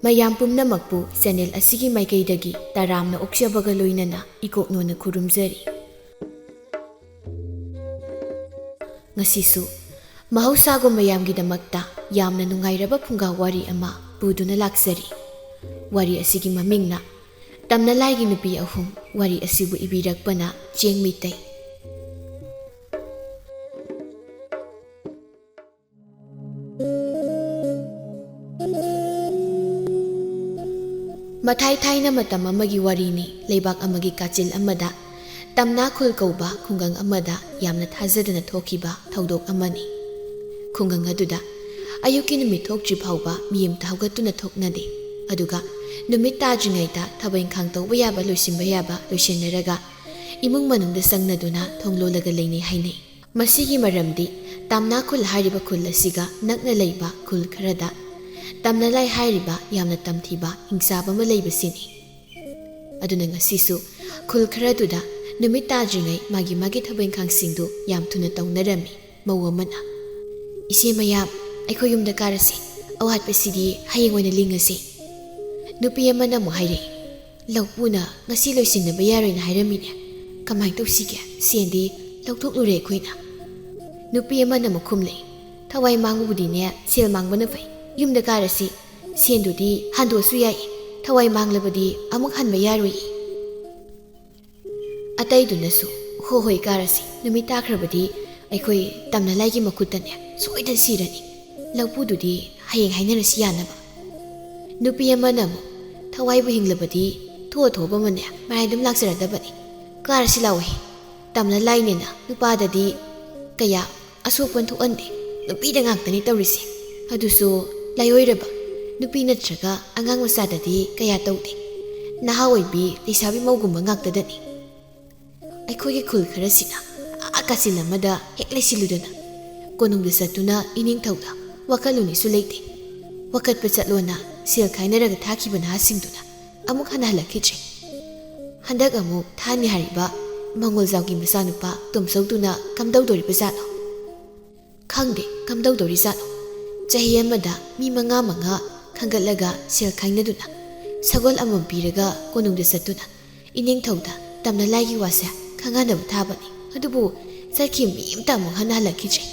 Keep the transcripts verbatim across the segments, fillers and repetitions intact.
ꯃꯌꯥꯝ ꯄꯨꯝꯅꯃꯛꯄꯨ ꯆꯦꯅꯦꯜ ꯑꯁꯤꯒꯤ ꯃꯥꯏꯀꯩꯗꯒꯤ ꯇꯔꯥꯝꯅ ꯑꯣꯛꯆꯕꯒ ꯂꯣꯏꯅꯅ ꯏꯀꯣꯛꯅꯣꯅ ꯈꯨꯔꯨꯝꯖꯔꯤ꯫ ꯉꯁꯤꯁꯨ ꯃꯍꯧꯁꯥꯒꯨꯝ ꯃꯌꯥꯝꯒꯤꯗꯃꯛꯇ ꯌꯥꯝꯅ ꯅꯨꯡꯉꯥꯏꯔꯕ ꯐꯨꯡꯒꯥ ꯋꯥꯔꯤ ꯑꯃ ꯄꯨꯗꯨꯅ ꯂꯥꯛꯆꯔꯤ꯫ ꯋꯥꯔꯤ ꯑꯁꯤꯒꯤ ꯃꯃꯤꯡꯅ ꯇꯝꯅꯂꯥꯏꯒꯤ ꯅꯨꯄꯤ ꯑꯍꯨꯝ꯫ ꯋꯥꯔꯤ ꯑꯁꯤꯕꯨ ꯏꯕꯤꯔꯛꯄꯅ ꯆꯦꯡ ꯃꯤꯇꯩ꯫ ꯃꯊꯥꯏ ꯊꯥꯏꯅ ꯃꯇꯝ ꯑꯃꯒꯤ ꯋꯥꯔꯤꯅꯤ꯫ ꯂꯩꯕꯥꯛ ꯑꯃꯒꯤ ꯀꯥꯆꯤꯜ ꯑꯃꯗ ꯇꯝꯅꯥ ꯈꯨꯜ ꯀꯧꯕ ꯈꯨꯡꯒꯪ ꯑꯃꯗ ꯌꯥꯝꯅ ꯊꯥꯖꯗꯅ ꯊꯣꯛꯈꯤꯕ ꯊꯧꯗꯣꯛ ꯑꯃꯅꯤ꯫ ꯈꯨꯡꯒꯪ ꯑꯗꯨꯗ ꯑꯌꯨꯛꯀꯤ ꯅꯨꯃꯤꯠ ꯊꯣꯛꯇ꯭ꯔꯤ ꯐꯥꯎꯕ ꯃꯤ ꯑꯃꯇ ꯍꯧꯒꯠꯇꯨꯅ ꯊꯣꯛꯅꯗꯦ꯫ ꯑꯗꯨꯒ ꯅꯨꯃꯤꯠ ꯇꯥꯗ꯭ꯔꯤꯉꯩꯗ ꯊꯕꯛ ꯏꯪꯈꯥꯡ ꯇꯧꯕ ꯌꯥꯕ, ꯂꯣꯏꯁꯤꯟꯕ ꯌꯥꯕ ꯂꯣꯏꯁꯤꯟꯅꯔꯒ ꯏꯃꯨꯡ ꯃꯅꯨꯡꯗ ꯆꯪꯅꯗꯨꯅ ꯊꯣꯡ ꯂꯣꯜꯂꯒ ꯂꯩꯅꯩ ꯍꯥꯏꯅꯩ꯫ ꯃꯁꯤꯒꯤ ꯃꯔꯝꯗꯤ ꯇꯥꯝꯅꯥ ꯈꯨꯜ ꯍꯥꯏꯔꯤꯕ ꯈꯨꯜ ꯑꯁꯤꯒ ꯅꯛꯅ ꯂꯩꯕ ꯈꯨꯜ ꯈꯔꯗ ꯇꯝꯅꯂꯥꯏ ꯍꯥꯏꯔꯤꯕ ꯌꯥꯝꯅ ꯇꯝꯊꯤꯕ ꯍꯤꯡꯆꯥꯕ ꯑꯃ ꯂꯩꯕꯁꯤꯅꯤ꯫ ꯑꯗꯨꯅ ꯉꯁꯤꯁꯨ ꯈꯨꯜ ꯈꯔꯗꯨꯗ ꯅꯨꯃꯤꯠ ꯇꯥꯗ꯭ꯔꯤꯉꯩ ꯃꯥꯒꯤ ꯃꯥꯒꯤ ꯊꯕꯛ ꯏꯪꯈꯥꯡꯁꯤꯡꯗꯨ ꯌꯥꯝ ꯊꯨꯅ ꯇꯧꯅꯔꯝꯃꯤ꯫ ꯃꯧ ꯑꯃꯅ, "ꯏꯆꯦ ꯃꯌꯥꯝ, ꯑꯩꯈꯣꯏ ꯌꯨꯝꯗ ꯀꯥꯔꯁꯤ꯫ ꯑꯋꯥꯠꯄꯁꯤꯗꯤ ꯍꯌꯦꯡ ꯑꯣꯏꯅ ꯂꯤꯡꯉꯁꯤ꯫" ꯅꯨꯄꯤ ꯑꯃꯅ ꯑꯃꯨꯛ ꯍꯥꯏꯔꯛꯏ, "ꯂꯧꯄꯨꯅ ꯉꯁꯤ ꯂꯣꯏꯁꯤꯟꯅꯕ ꯌꯥꯔꯣꯏꯅ ꯍꯥꯏꯔꯝꯃꯤꯅꯦ꯫ ꯀꯃꯥꯏꯅ ꯇꯧꯁꯤꯒꯦ? ꯁꯦꯟꯗꯤ ꯂꯧꯊꯣꯛꯂꯨꯔꯦ ꯑꯩꯈꯣꯏꯅ꯫" ꯅꯨꯄꯤ ꯑꯃꯅ ꯑꯃꯨꯛ ꯈꯨꯝꯂꯛꯏ, "ꯊꯋꯥꯏ ꯃꯥꯡꯕꯕꯨꯗꯤꯅꯦ ꯁꯦꯜ ꯃꯥꯡꯕꯅ ꯐꯩ꯫ ꯌꯨꯝꯗ ꯀꯥꯔꯁꯤ꯫ ꯁꯦꯟꯗꯨꯗꯤ ꯍꯟꯗꯣꯛꯑꯁꯨ ꯌꯥꯏ꯫ ꯊꯋꯥꯏ ꯃꯥꯡꯂꯕꯗꯤ ꯑꯃꯨꯛ ꯍꯟꯕ ꯌꯥꯔꯣꯏꯌꯦ꯫" ꯑꯇꯩꯗꯨꯅꯁꯨ, "ꯍꯣ ꯍꯣꯏ, ꯀꯥꯔꯁꯤ꯫ ꯅꯨꯃꯤꯠ ꯇꯥꯈ꯭ꯔꯕꯗꯤ ꯑꯩꯈꯣꯏ ꯇꯝꯅꯂꯥꯏꯒꯤ ꯃꯈꯨꯠꯇꯅꯦ ꯁꯣꯏꯗꯅ ꯁꯤꯔꯅꯤ꯫ ꯂꯧꯄꯨꯗꯨꯗꯤ ꯍꯌꯦꯡ ꯍꯥꯏꯅꯔꯁꯤ ꯌꯥꯅꯕ꯫" ꯅꯨꯄꯤ ꯑꯃꯅ ꯑꯃꯨꯛ, "ꯊꯋꯥꯏꯕꯨ ꯍꯤꯡꯂꯕꯗꯤ ꯊꯣꯛꯑ ꯊꯣꯛꯑꯕ ꯑꯃꯅꯦ ꯃꯔꯥꯏ ꯑꯗꯨꯝ ꯂꯥꯛꯆꯔꯗꯕꯅꯤ꯫ ꯀꯥꯔꯁꯤ ꯂꯥꯛꯑꯣꯍꯦ꯫ ꯇꯝꯅꯂꯥꯏꯅꯦꯅ ꯅꯨꯄꯥꯗꯗꯤ ꯀꯌꯥ ꯑꯁꯣꯛꯄ ꯊꯣꯛꯍꯟꯗꯦ꯫ ꯅꯨꯄꯤꯗ ꯉꯥꯛꯇꯅꯤ ꯇꯧꯔꯤꯁꯦ꯫ ꯑꯗꯨꯁꯨ ꯂꯥꯏꯑꯣꯏꯔꯕ ꯅꯨꯄꯤ ꯅꯠꯇ꯭ꯔꯒ ꯑꯉꯥꯡ ꯃꯆꯥꯗꯗꯤ ꯀꯌꯥ ꯇꯧꯗꯦ꯫ ꯅꯍꯥ ꯑꯣꯏꯕꯤ ꯂꯩꯁꯥꯕꯤ ꯃꯧꯒꯨꯝꯕ ꯉꯥꯛꯇꯗꯅꯤ꯫ ꯑꯩꯈꯣꯏꯒꯤ ꯈꯨꯜ ꯈꯔꯁꯤꯅ ꯑꯥ ꯀꯥꯆꯤꯟ ꯑꯃꯗ ꯍꯦꯛ ꯂꯩꯁꯤꯜꯂꯨꯗꯅ ꯀꯣꯅꯨꯡꯗ ꯆꯠꯇꯨꯅ ꯏꯅꯤꯡꯊꯧꯗ ꯋꯥꯀꯠꯂꯨꯅꯤꯁꯨ ꯂꯩꯇꯦ꯫ ꯋꯥꯀꯠꯄ ꯆꯠꯂꯣꯅ ꯁꯦꯜ ꯈꯥꯏꯅꯔꯒ ꯊꯥꯈꯤꯕ ꯅꯍꯥꯁꯤꯡꯗꯨꯅ ꯑꯃꯨꯛ ꯍꯟꯅ ꯍꯜꯂꯛꯈꯤꯗ꯭ꯔꯦ꯫ ꯍꯟꯗꯛ ꯑꯃꯨꯛ ꯊꯥꯅꯤ ꯍꯥꯏꯔꯤꯕ ꯃꯉꯣꯜꯖꯥꯎꯒꯤ ꯃꯆꯥꯅꯨꯄꯥ ꯇꯣꯝꯆꯧꯗꯨꯅ ꯀꯝꯗꯧꯗꯣꯔꯤꯕꯖꯥꯠꯅꯣ? ꯈꯪꯗꯦ ꯀꯝꯗꯧꯗꯣꯔꯤꯖꯥꯠꯅꯣ꯫ ꯆꯍꯤ ꯑꯃꯗ ꯃꯤ ꯃꯉꯥ ꯃꯉꯥ ꯈꯟꯒꯠꯂꯒ ꯁꯦꯜ ꯈꯥꯏꯅꯗꯨꯅ ꯁꯒꯣꯜ ꯑꯃꯃꯝ ꯄꯤꯔꯒ ꯀꯣꯅꯨꯡꯗ ꯆꯠꯇꯨꯅ ꯏꯅꯤꯡꯊꯧꯗ ꯇꯝꯅ ꯂꯥꯏꯒꯤ ꯋꯥꯁꯦ ꯈꯪꯍꯟꯅꯕ ꯊꯥꯕꯅꯤ꯫ ꯑꯗꯨꯕꯨ ꯆꯠꯈꯤꯕ ꯃꯤ ꯑꯃꯇ ꯑꯃꯨꯛ ꯍꯟꯅ ꯍꯜꯂꯛꯈꯤꯗ꯭ꯔꯦ꯫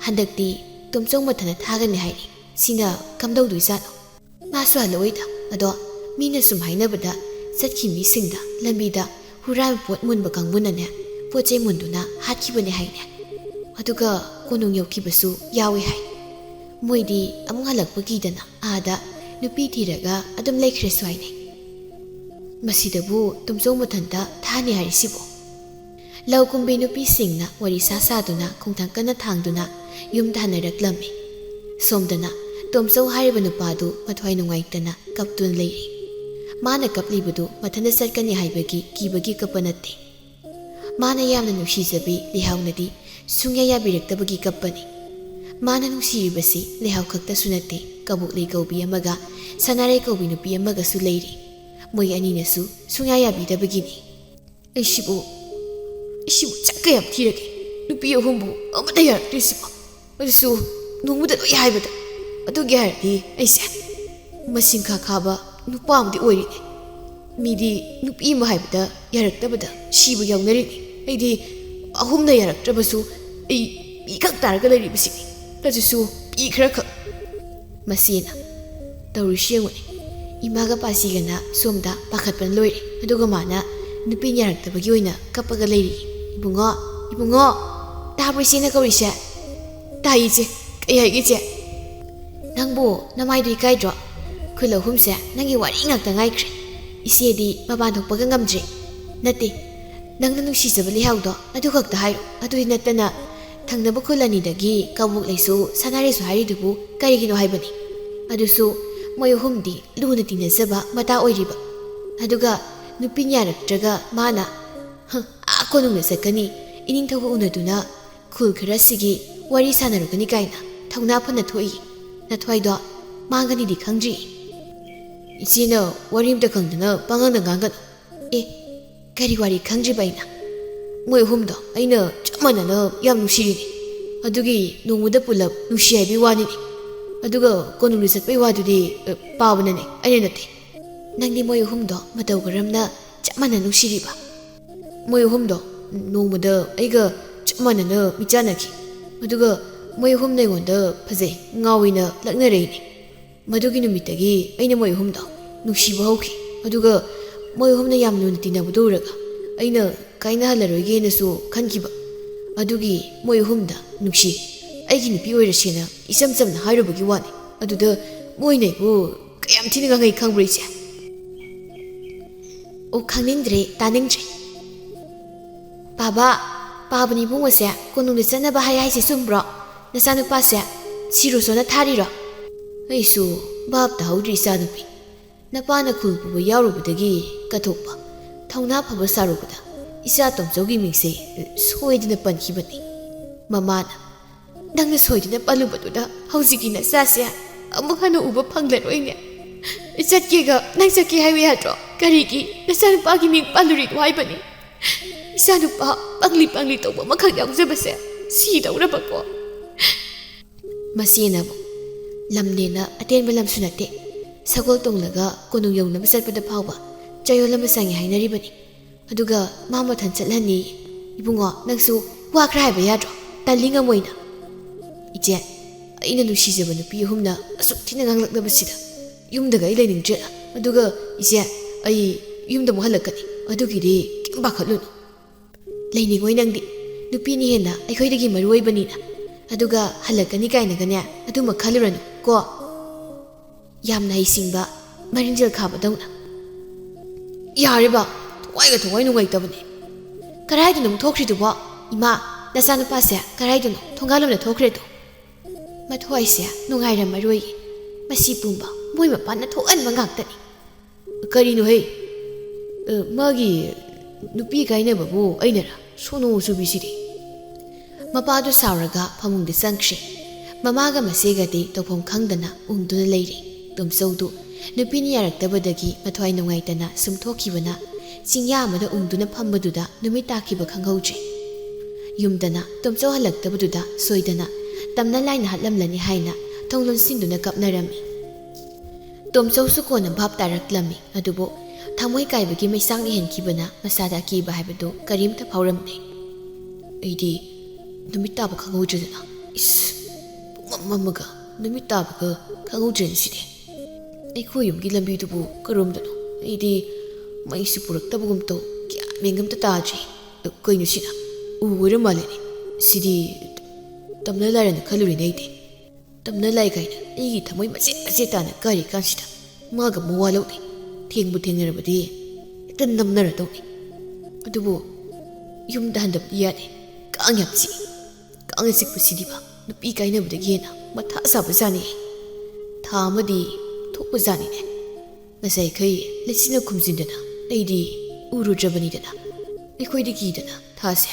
ꯍꯟꯗꯛꯇꯤ ꯇꯣꯝꯆꯧ ꯃꯊꯟꯇ ꯊꯥꯒꯅꯤ ꯍꯥꯏꯔꯤ꯫ ꯁꯤꯅ ꯀꯝꯗꯧꯗꯣꯏꯖꯥꯠꯅꯣ? ꯃꯥꯁꯨ ꯍꯜꯂꯛꯑꯣꯏꯗ꯫ ꯑꯗꯣ ꯃꯤꯅ ꯁꯨꯝ ꯍꯥꯏꯅꯕꯗ ꯆꯠꯈꯤ ꯃꯤꯁꯤꯡꯗ ꯂꯝꯕꯤꯗ ꯍꯨꯔꯥꯟꯕ ꯄꯣꯠ ꯃꯨꯟꯕ ꯀꯥꯡꯕꯨꯅꯅꯦ, ꯄꯣꯠ ꯆꯩ ꯃꯨꯟꯗꯨꯅ ꯍꯥꯠꯈꯤꯕꯅꯦ ꯍꯥꯏꯅꯦ꯫ ꯑꯗꯨꯒ ꯀꯣꯅꯨꯡ ꯌꯧꯈꯤꯕꯁꯨ ꯌꯥꯎꯏ ꯍꯥꯏ꯫ ꯃꯣꯏꯗꯤ ꯑꯃꯨꯛ ꯍꯜꯂꯛꯄ ꯀꯤꯗꯅ ꯑꯥꯗ ꯅꯨꯄꯤ ꯊꯤꯔꯒ ꯑꯗꯨꯝ ꯂꯩꯈ꯭ꯔꯦꯁꯨ ꯍꯥꯏꯅꯩ꯫ ꯃꯁꯤꯗꯕꯨ ꯇꯣꯝꯆꯧ ꯃꯊꯟꯇ ꯊꯥꯅꯤ ꯍꯥꯏꯔꯤꯁꯤꯕꯣ? ꯂꯧ ꯀꯨꯝꯕꯤ ꯅꯨꯄꯤꯁꯤꯡꯅ ꯋꯥꯔꯤ ꯁꯥ ꯁꯥꯗꯨꯅ ꯈꯣꯡꯊꯥꯡ ꯀꯟꯅ ꯊꯥꯡꯗꯨꯅ ꯌꯨꯝ ꯊꯥꯅꯔꯛꯂꯝꯃꯤ꯫ ꯁꯣꯝꯗꯅ ꯇꯣꯝꯆꯧ ꯍꯥꯏꯔꯤꯕ ꯅꯨꯄꯥꯗꯨ ꯃꯊ꯭ꯋꯥꯏ ꯅꯨꯡꯉꯥꯏꯇꯅ ꯀꯞꯇꯨꯅ ꯂꯩꯔꯤ꯫ ꯃꯥꯅ ꯀꯞꯂꯤꯕꯗꯨ ꯃꯊꯟꯇ ꯆꯠꯀꯅꯤ ꯍꯥꯏꯕꯒꯤ ꯀꯤꯕꯒꯤ ꯀꯞꯄ ꯅꯠꯇꯦ꯫ ꯃꯥꯅ ꯌꯥꯝꯅ ꯅꯨꯡꯁꯤꯖꯕꯤ ꯂꯩꯍꯥꯎꯅꯗꯤ ꯁꯨꯡꯌꯥ ꯌꯥꯕꯤꯔꯛꯇꯕꯒꯤ ꯀꯞꯄꯅꯤ꯫ ꯃꯥꯅ ꯅꯨꯡꯁꯤꯔꯤꯕꯁꯤ ꯂꯩꯍꯥꯎ ꯈꯛꯇꯁꯨ ꯅꯠꯇꯦ, ꯀꯕꯣꯛꯂꯩ ꯀꯧꯕꯤ ꯑꯃꯒ ꯁꯅꯥꯔꯩ ꯀꯧꯕꯤ ꯅꯨꯄꯤ ꯑꯃꯒꯁꯨ ꯂꯩꯔꯤ꯫ ꯃꯣꯏ ꯑꯅꯤꯅꯁꯨ ꯁꯨꯡꯌꯥ ꯌꯥꯕꯤꯗꯕꯒꯤꯅꯤ꯫ ꯑꯩꯁꯤꯕꯨ, ꯑꯩꯁꯤꯕꯨ ꯆꯠ ꯀꯌꯥꯝ ꯊꯤꯔꯒꯦ? ꯅꯨꯄꯤ ꯑꯍꯨꯝꯕꯨ ꯑꯃꯠꯇ ꯌꯥꯔꯛꯇ꯭ꯔꯤꯁꯤꯕꯣ? ꯑꯗꯨꯁꯨ ꯅꯣꯡꯃꯗ ꯂꯣꯏ ꯍꯥꯏꯕꯗ꯫ ꯑꯗꯨꯒꯤ ꯍꯥꯏꯔꯗꯤ ꯑꯩꯁꯦ ꯃꯁꯤꯡ ꯈꯥ ꯈꯥꯕ ꯅꯨꯄꯥ ꯑꯃꯗꯤ ꯑꯣꯏꯔꯤꯅꯦ꯫ ꯃꯤꯗꯤ ꯅꯨꯄꯤ ꯑꯃ ꯍꯥꯏꯕꯗ ꯌꯥꯔꯛꯇꯕꯗ ꯁꯤꯕ ꯌꯥꯎꯅꯔꯤꯅꯤ꯫ ꯑꯩꯗꯤ ꯑꯍꯨꯝꯅ ꯌꯥꯔꯛꯇ꯭ꯔꯕꯁꯨ ꯑꯩ ꯄꯤ ꯈꯛ ꯇꯥꯔꯒ ꯂꯩꯔꯤꯕꯁꯤꯅꯤ꯫ ꯑꯗꯨꯁꯨ ꯄꯤ ꯈꯔ ꯈꯛ꯫ ꯃꯁꯤꯅ ꯇꯧꯔꯤꯁꯤ ꯌꯦꯡꯉꯨꯅꯦ꯫ ꯏꯃꯥꯒ ꯄꯥꯁꯤꯒꯅ ꯁꯣꯝꯗ ꯄꯥꯈꯠꯄꯅ ꯂꯣꯏꯔꯦ꯫ ꯑꯗꯨꯒ ꯃꯥꯅ ꯅꯨꯄꯤ ꯌꯥꯔꯛꯇꯕꯒꯤ ꯑꯣꯏꯅ ꯀꯞꯄꯒ ꯂꯩꯔꯤ꯫ "ꯏꯕꯨꯡꯉꯣ, ꯏꯕꯨꯡꯉꯣ, ꯇꯥꯕ꯭ꯔꯣ ꯏꯆꯦꯅ ꯀꯧꯔꯤꯁꯦ?" "ꯇꯥꯏ ꯏꯆꯦ꯫ ꯀꯩ ꯍꯥꯏꯒꯦ ꯏꯆꯦ?" "ꯅꯪꯕꯨ ꯅꯃꯥꯏꯗꯨ ꯏꯀꯥꯏꯗ꯭ꯔꯣ? ꯈꯨꯜ ꯑꯍꯨꯝꯁꯦ ꯅꯪꯒꯤ ꯋꯥꯔꯤ ꯉꯥꯛꯇ ꯉꯥꯏꯈ꯭ꯔꯦ꯫ ꯏꯆꯦꯗꯤ ꯃꯄꯥꯟ ꯊꯣꯛꯄꯒ ꯉꯝꯗ꯭ꯔꯦ꯫ ꯅꯠꯇꯦ, ꯅꯪꯅ ꯅꯨꯡꯁꯤꯖꯕ ꯂꯩꯍꯥꯎꯗꯣ ꯑꯗꯨ ꯈꯛꯇ ꯍꯥꯏꯔꯣ꯫ ꯑꯗꯨꯗꯤ ꯅꯠꯇꯅ ꯊꯪꯅꯕ ꯈꯨꯜ ꯑꯅꯤꯗꯒꯤ ꯀꯕꯣꯛꯂꯩꯁꯨ ꯁꯅꯥꯔꯩꯁꯨ ꯍꯥꯏꯔꯤꯗꯨꯕꯨ ꯀꯔꯤꯒꯤꯅꯣ ꯍꯥꯏꯕꯅꯤ? ꯑꯗꯨꯁꯨ ꯃꯣꯏ ꯑꯍꯨꯝꯗꯤ ꯂꯨꯅ ꯇꯤꯟꯅꯖꯕ ꯃꯇꯥ ꯑꯣꯏꯔꯤꯕ꯫ ꯑꯗꯨꯒ ꯅꯨꯄꯤ ꯌꯥꯔꯛꯇ꯭ꯔꯒ ꯃꯥꯅ, ꯍ, ꯑꯥ ꯀꯣꯅꯨꯡꯗ ꯆꯠꯀꯅꯤ, ꯏꯅꯤꯡꯊꯧꯒ ꯎꯅꯗꯨꯅ ꯈꯨꯜ ꯈꯔꯁꯤꯒꯤ ꯋꯥꯔꯤ ꯁꯥꯟꯅꯔꯨꯒꯅꯤ ꯀꯥꯏꯅ ꯊꯧꯅꯥ ꯐꯅ ꯊꯣꯛꯏ꯫ ꯅꯊ꯭ꯋꯥꯏꯗꯣ ꯃꯥꯡꯒꯅꯤꯗꯤ ꯈꯪꯗ꯭ꯔꯤ꯫ ꯏꯆꯦꯅ ꯋꯥꯔꯤ ꯑꯝꯇ ꯈꯪꯗꯅ ꯄꯉꯥꯡꯗ ꯉꯥꯡꯒꯅꯨ꯫ ꯑꯦ, ꯀꯔꯤ ꯋꯥꯔꯤ ꯈꯪꯗ꯭ꯔꯤꯕ ꯑꯩꯅ? ꯃꯣꯏ ꯑꯍꯨꯝꯗꯣ ꯑꯩꯅ ꯆꯞ ꯃꯥꯟꯅꯅ ꯌꯥꯝ ꯅꯨꯡꯁꯤꯔꯤꯅꯤ꯫ ꯑꯗꯨꯒꯤ ꯅꯣꯡꯃꯗ ꯄꯨꯂꯞ ꯅꯨꯡꯁꯤ ꯍꯥꯏꯕꯒꯤ ꯋꯥꯅꯤꯅꯦ꯫ ꯑꯗꯨꯒ ꯀꯣꯅꯨꯡꯗ ꯆꯠꯄꯩ ꯋꯥꯗꯨꯗꯤ, ꯑ, ꯄꯥꯕꯅꯅꯦ, ꯑꯩꯅ ꯅꯠꯇꯦ꯫ ꯅꯪꯗꯤ ꯃꯣꯏ ꯑꯍꯨꯝꯗꯣ ꯃꯇꯧ ꯀꯔꯝꯅ ꯆꯞ ꯃꯥꯟꯅ ꯅꯨꯡꯁꯤꯔꯤꯕ? ꯃꯣꯏ ꯑꯍꯨꯝꯗꯣ ꯅꯣꯡꯃꯗ ꯑꯩꯒ ꯆꯞ ꯃꯥꯟꯅꯅ ꯃꯤꯠꯆꯥꯟꯅꯈꯤ꯫ ꯑꯗꯨꯒ ꯃꯣꯏ ꯑꯍꯨꯝꯅ ꯑꯩꯉꯣꯟꯗ ꯐꯖꯩ, ꯉꯥꯎꯏꯅ ꯂꯛꯅꯔꯛꯏꯅꯦ꯫ ꯃꯗꯨꯒꯤ ꯅꯨꯃꯤꯠꯇꯒꯤ ꯑꯩꯅ ꯃꯣꯏ ꯑꯍꯨꯝꯗꯣ ꯅꯨꯡꯁꯤꯕ ꯍꯧꯈꯤ꯫ ꯑꯗꯨꯒ ꯃꯣꯏ ꯑꯍꯨꯝꯅ ꯌꯥꯝ ꯂꯨꯅ ꯇꯤꯟꯅꯕꯗꯨ ꯎꯔꯒ ꯑꯩꯅ ꯀꯥꯏꯅꯍꯜꯂꯔꯣꯏꯒꯦꯅꯁꯨ ꯈꯟꯈꯤꯕ꯫ ꯑꯗꯨꯒꯤ ꯃꯣꯏ ꯑꯍꯨꯝꯗ, "ꯅꯨꯡꯁꯤ, ꯑꯩꯒꯤ ꯅꯨꯄꯤ ꯑꯣꯏꯔꯁꯦꯅ" ꯏꯆꯝ ꯆꯝꯅ ꯍꯥꯏꯔꯨꯕꯒꯤ ꯋꯥꯅꯤ꯫ ꯑꯗꯨꯗ ꯃꯣꯏꯅ ꯑꯩꯕꯨ ꯀꯌꯥꯝ ꯊꯤꯅ ꯉꯥꯡꯉꯩ ꯈꯪꯕ꯭ꯔꯥ, ꯏꯆꯦ? ꯑꯣ, ꯈꯪꯅꯤꯡꯗ꯭ꯔꯦ, ꯇꯥꯅꯤꯡꯗ꯭ꯔꯦ꯫ ꯄꯥꯕ, ꯄꯥꯕꯅꯤ ꯏꯕꯨꯡꯉꯣꯁꯦ ꯀꯣꯅꯨꯡꯗ ꯆꯠꯅꯕ ꯍꯥꯏ ꯍꯥꯏꯁꯦ ꯆꯨꯝꯕ꯭ꯔꯣ? ꯅꯆꯥꯅꯨꯄꯥꯁꯦ ꯁꯤꯔꯨꯁꯣꯅ ꯊꯥꯔꯤꯔꯣ? ꯑꯩꯁꯨ ꯚꯥꯞ ꯇꯥꯍꯧꯗ꯭ꯔꯤ, ꯏꯆꯥꯅꯨꯄꯤ꯫ ꯅꯄꯥꯅ ꯈꯨꯜ ꯄꯨꯕ ꯌꯥꯎꯔꯨꯕꯗꯒꯤ ꯀꯠꯊꯣꯛꯄ, ꯊꯧꯅꯥ ꯐꯕ ꯁꯥꯔꯨꯕꯗ ꯏꯆꯥ ꯇꯣꯝꯆꯧꯒꯤ ꯃꯤꯡꯁꯦ ꯁꯣꯏꯗꯅ ꯄꯟꯈꯤꯕꯅꯤ꯫ ꯃꯃꯥꯅ, "ꯅꯪꯅ ꯁꯣꯏꯗꯅ ꯄꯜꯂꯨꯕꯗꯨꯗ ꯍꯧꯖꯤꯛꯀꯤ ꯅꯆꯥꯁꯦ ꯑꯃꯨꯛ ꯍꯟꯅ ꯎꯕ ꯐꯪꯂꯔꯣꯏꯅꯦ꯫ ꯆꯠꯀꯦꯒ ꯅꯪ ꯆꯠꯀꯦ ꯍꯥꯏꯌꯨ ꯌꯥꯗ꯭ꯔꯣ? ꯀꯔꯤꯒꯤ ꯅꯆꯥꯅꯨꯄꯥꯒꯤ ꯃꯤꯡ ꯄꯜꯂꯨꯔꯤꯅꯣ ꯍꯥꯏꯕꯅꯤ? ꯏꯆꯥꯅꯨꯄꯥ ꯄꯪꯂꯤ ꯄꯪꯂꯤ ꯇꯧꯕ ꯑꯃꯈꯛ ꯌꯥꯎꯖꯕꯁꯦ ꯁꯤꯗꯧꯔꯕꯀꯣ?" ꯃꯆꯦꯅ ꯑꯃꯨꯛ, "ꯂꯝꯅꯦꯅ ꯑꯇꯦꯟꯕ ꯂꯝꯁꯨ ꯅꯠꯇꯦ꯫ ꯁꯒꯣꯜ ꯇꯣꯡꯂꯒ ꯀꯣꯅꯨꯡ ꯌꯧꯅꯕ ꯆꯠꯄꯗ ꯐꯥꯎꯕ ꯆꯌꯣꯜ ꯑꯃ ꯆꯪꯉꯦ ꯍꯥꯏꯅꯔꯤꯕꯅꯤ꯫ ꯑꯗꯨꯒ ꯃꯥ ꯃꯊꯟ ꯆꯠꯍꯟꯅꯤ꯫ ꯏꯕꯨꯡꯉꯣ, ꯅꯪꯁꯨ ꯋꯥ ꯈꯔ ꯍꯥꯏꯕ ꯌꯥꯗ꯭ꯔꯣ? ꯇꯜꯂꯤ, ꯉꯝꯃꯣꯏꯅ?" "ꯏꯆꯦ, ꯑꯩꯅ ꯅꯨꯡꯁꯤꯖꯕ ꯅꯨꯄꯤ ꯑꯍꯨꯝꯅ ꯑꯁꯨꯛ ꯊꯤꯅ ꯉꯥꯡꯂꯛꯂꯕꯁꯤꯗ ꯌꯨꯝꯗꯒ ꯑꯩ ꯂꯩꯅꯤꯡꯗ꯭ꯔꯦ꯫ ꯑꯗꯨꯒ ꯏꯆꯦ, ꯑꯩ ꯌꯨꯝꯗ ꯑꯃꯨꯛ ꯍꯜꯂꯛꯀꯅꯤ꯫ ꯑꯗꯨꯒꯤꯗꯤ ꯀꯩꯝ ꯄꯥꯈꯠꯂꯨꯅꯨ꯫ ꯂꯩꯅꯤꯡꯉꯣꯏ ꯅꯪꯗꯤ꯫ ꯅꯨꯄꯤꯅ ꯍꯦꯟꯅ ꯑꯩꯈꯣꯏꯗꯒꯤ ꯃꯔꯨ ꯑꯣꯏꯕꯅꯤꯅ꯫ ꯑꯗꯨꯒ ꯍꯜꯂꯛꯀꯅꯤ ꯀꯥꯏꯅꯒꯅꯦ ꯑꯗꯨꯃ ꯈꯜꯂꯨꯔꯅꯨ ꯀꯣ?" ꯌꯥꯝꯅ ꯍꯩꯁꯤꯡꯕ ꯃꯔꯤꯟꯖꯦꯜ ꯈꯥꯕꯗꯧꯅ꯫ "ꯌꯥꯔꯦꯕ, ꯊꯋꯥꯏꯒ ꯊꯋꯥꯏ ꯅꯨꯡꯉꯥꯏꯇꯕꯅꯦ꯫ ꯀꯗꯥꯏꯗꯅꯣ ꯑꯃꯨꯛ ꯊꯣꯛꯈ꯭ꯔꯤꯗꯨꯕꯣ? ꯏꯃꯥ, ꯅꯆꯥꯅꯨꯄꯥꯁꯦ ꯀꯗꯥꯏꯗꯅꯣ? ꯊꯣꯡꯒꯥꯜꯂꯣꯝꯗ ꯊꯣꯛꯈ꯭ꯔꯦꯗꯣ꯫ ꯃꯊ꯭ꯋꯥꯏꯁꯦ ꯅꯨꯡꯉꯥꯏꯔꯝꯃꯔꯣꯏꯌꯦ꯫ ꯃꯁꯤ ꯄꯨꯝꯕ ꯃꯣꯏ ꯃꯄꯥꯅ ꯊꯣꯛꯍꯟꯕ ꯉꯥꯛꯇꯅꯤ꯫" "ꯀꯔꯤꯅꯣꯍꯦ? ꯑ, ꯃꯥꯒꯤ ꯅꯨꯄꯤ ꯀꯥꯏꯅꯕꯕꯨ ꯑꯩꯅꯔ? ꯁꯣꯅꯣ ꯆꯨꯕꯤꯁꯤꯗꯤ!" ꯃꯄꯥꯗꯨ ꯁꯥꯎꯔꯒ ꯐꯃꯨꯡꯗ ꯆꯪꯈ꯭ꯔꯦ꯫ ꯃꯃꯥꯒ ꯃꯆꯦꯒꯗꯤ ꯇꯧꯐꯝ ꯈꯪꯗꯅ ꯎꯪꯗꯨꯅ ꯂꯩꯔꯦ꯫ ꯇꯣꯝꯆꯧꯗꯨ ꯅꯨꯄꯤꯅ ꯌꯥꯔꯛꯇꯕꯗꯒꯤ ꯃꯊ꯭ꯋꯥꯏ ꯅꯨꯡꯉꯥꯏꯇꯅ ꯁꯨꯝ ꯊꯣꯛꯈꯤꯕꯅ ꯆꯤꯡꯌꯥ ꯑꯃꯗ ꯎꯪꯗꯨꯅ ꯐꯝꯕꯗꯨꯗ ꯅꯨꯃꯤꯠ ꯇꯥꯈꯤꯕ ꯈꯪꯍꯧꯗ꯭ꯔꯦ꯫ ꯌꯨꯝꯗꯅ ꯇꯣꯝꯆꯧ ꯍꯜꯂꯛꯇꯕꯗꯨꯗ ꯁꯣꯏꯗꯅ ꯇꯝꯅ ꯂꯥꯏꯅ ꯍꯥꯠꯂꯝꯂꯅꯤ ꯍꯥꯏꯅ ꯊꯣꯡ ꯂꯣꯟꯁꯤꯟꯗꯨꯅ ꯀꯞꯅꯔꯝꯃꯤ꯫ ꯇꯣꯝꯆꯧꯁꯨ ꯀꯣꯟꯅ ꯚꯥꯞ ꯇꯥꯔꯛꯂꯝꯃꯤ, ꯑꯗꯨꯕꯨ ꯊꯃꯣꯏ ꯀꯥꯏꯕꯒꯤ ꯃꯩꯁꯥꯡ ꯏꯍꯟꯈꯤꯕꯅ ꯃꯁꯥꯗ ꯑꯀꯤꯕ ꯍꯥꯏꯕꯗꯨ ꯀꯔꯤꯝꯇ ꯐꯥꯎꯔꯝꯗꯦ꯫ ꯑꯩꯗꯤ ꯅꯨꯃꯤꯠ ꯇꯥꯕ ꯈꯪꯍꯧꯗ꯭ꯔꯦꯗꯅ꯫ ꯏꯁ, ꯄꯨꯡꯃꯝ ꯃꯝꯃꯒ ꯅꯨꯃꯤꯠ ꯇꯥꯕꯒ ꯈꯪꯍꯧꯗ꯭ꯔꯦꯅꯦ ꯁꯤꯗꯤ꯫ ꯑꯩꯈꯣꯏ ꯌꯨꯝꯒꯤ ꯂꯝꯕꯤꯗꯨꯕꯨ ꯀꯔꯣꯝꯗꯅꯣ? ꯑꯩꯗꯤ ꯃꯩꯁꯨ ꯄꯨꯔꯛꯇꯕꯒꯨꯝ ꯇꯧ, ꯒ꯭ꯌꯥꯟ ꯃꯦꯟ ꯑꯝꯇ ꯇꯥꯗ꯭ꯔꯦ꯫ ꯀꯩꯅꯣ ꯁꯤꯅ? ꯎ ꯑꯣꯏꯔ ꯃꯥꯜꯂꯦꯅꯦ꯫ ꯁꯤꯗꯤ ꯇꯝꯅ ꯂꯥꯏꯔꯅ ꯈꯜꯂꯨꯔꯦꯅꯦ ꯑꯩꯗꯤ꯫ ꯇꯝꯅ ꯂꯥꯏ ꯀꯥꯏꯅ ꯑꯩꯒꯤ ꯊꯃꯣꯏ ꯃꯆꯦꯠ ꯃꯆꯦꯠ ꯇꯥꯅ ꯀꯥꯏꯔꯤ ꯀꯥꯟꯁꯤꯗ ꯃꯥꯒ ꯃꯋꯥ ꯂꯧꯗꯦ꯫ ꯊꯦꯡꯕꯨ ꯊꯦꯡꯅꯔꯕꯗꯤ ꯍꯦꯛꯇ ꯅꯝꯅꯔꯗꯧꯅꯤ꯫ ꯑꯗꯨꯕꯨ ꯌꯨꯝꯗ ꯍꯟꯗꯕꯗꯤ ꯌꯥꯗꯦ꯫ ꯀꯥꯡ ꯌꯥꯝ ꯆꯤꯛꯏ꯫ ꯀꯥꯡꯅ ꯆꯤꯛꯄꯁꯤꯗꯤꯕ ꯅꯨꯄꯤ ꯀꯥꯏꯅꯕꯗꯒꯤ ꯍꯦꯟꯅ ꯃꯊꯥ ꯁꯥꯕ ꯖꯥꯠꯅꯤ꯫ ꯊꯥ ꯑꯃꯗꯤ ꯊꯣꯛꯄ ꯖꯥꯠꯅꯤꯅꯦ꯫ ꯉꯁꯥꯏꯈꯩ ꯂꯩꯆꯤꯟꯅ ꯈꯨꯝꯖꯤꯟꯗꯅ ꯑꯩꯗꯤ ꯎꯔꯨꯗ꯭ꯔꯕꯅꯤꯗꯅ꯫ ꯑꯩꯈꯣꯏꯗꯤ ꯀꯤꯗꯅ ꯊꯥꯁꯦ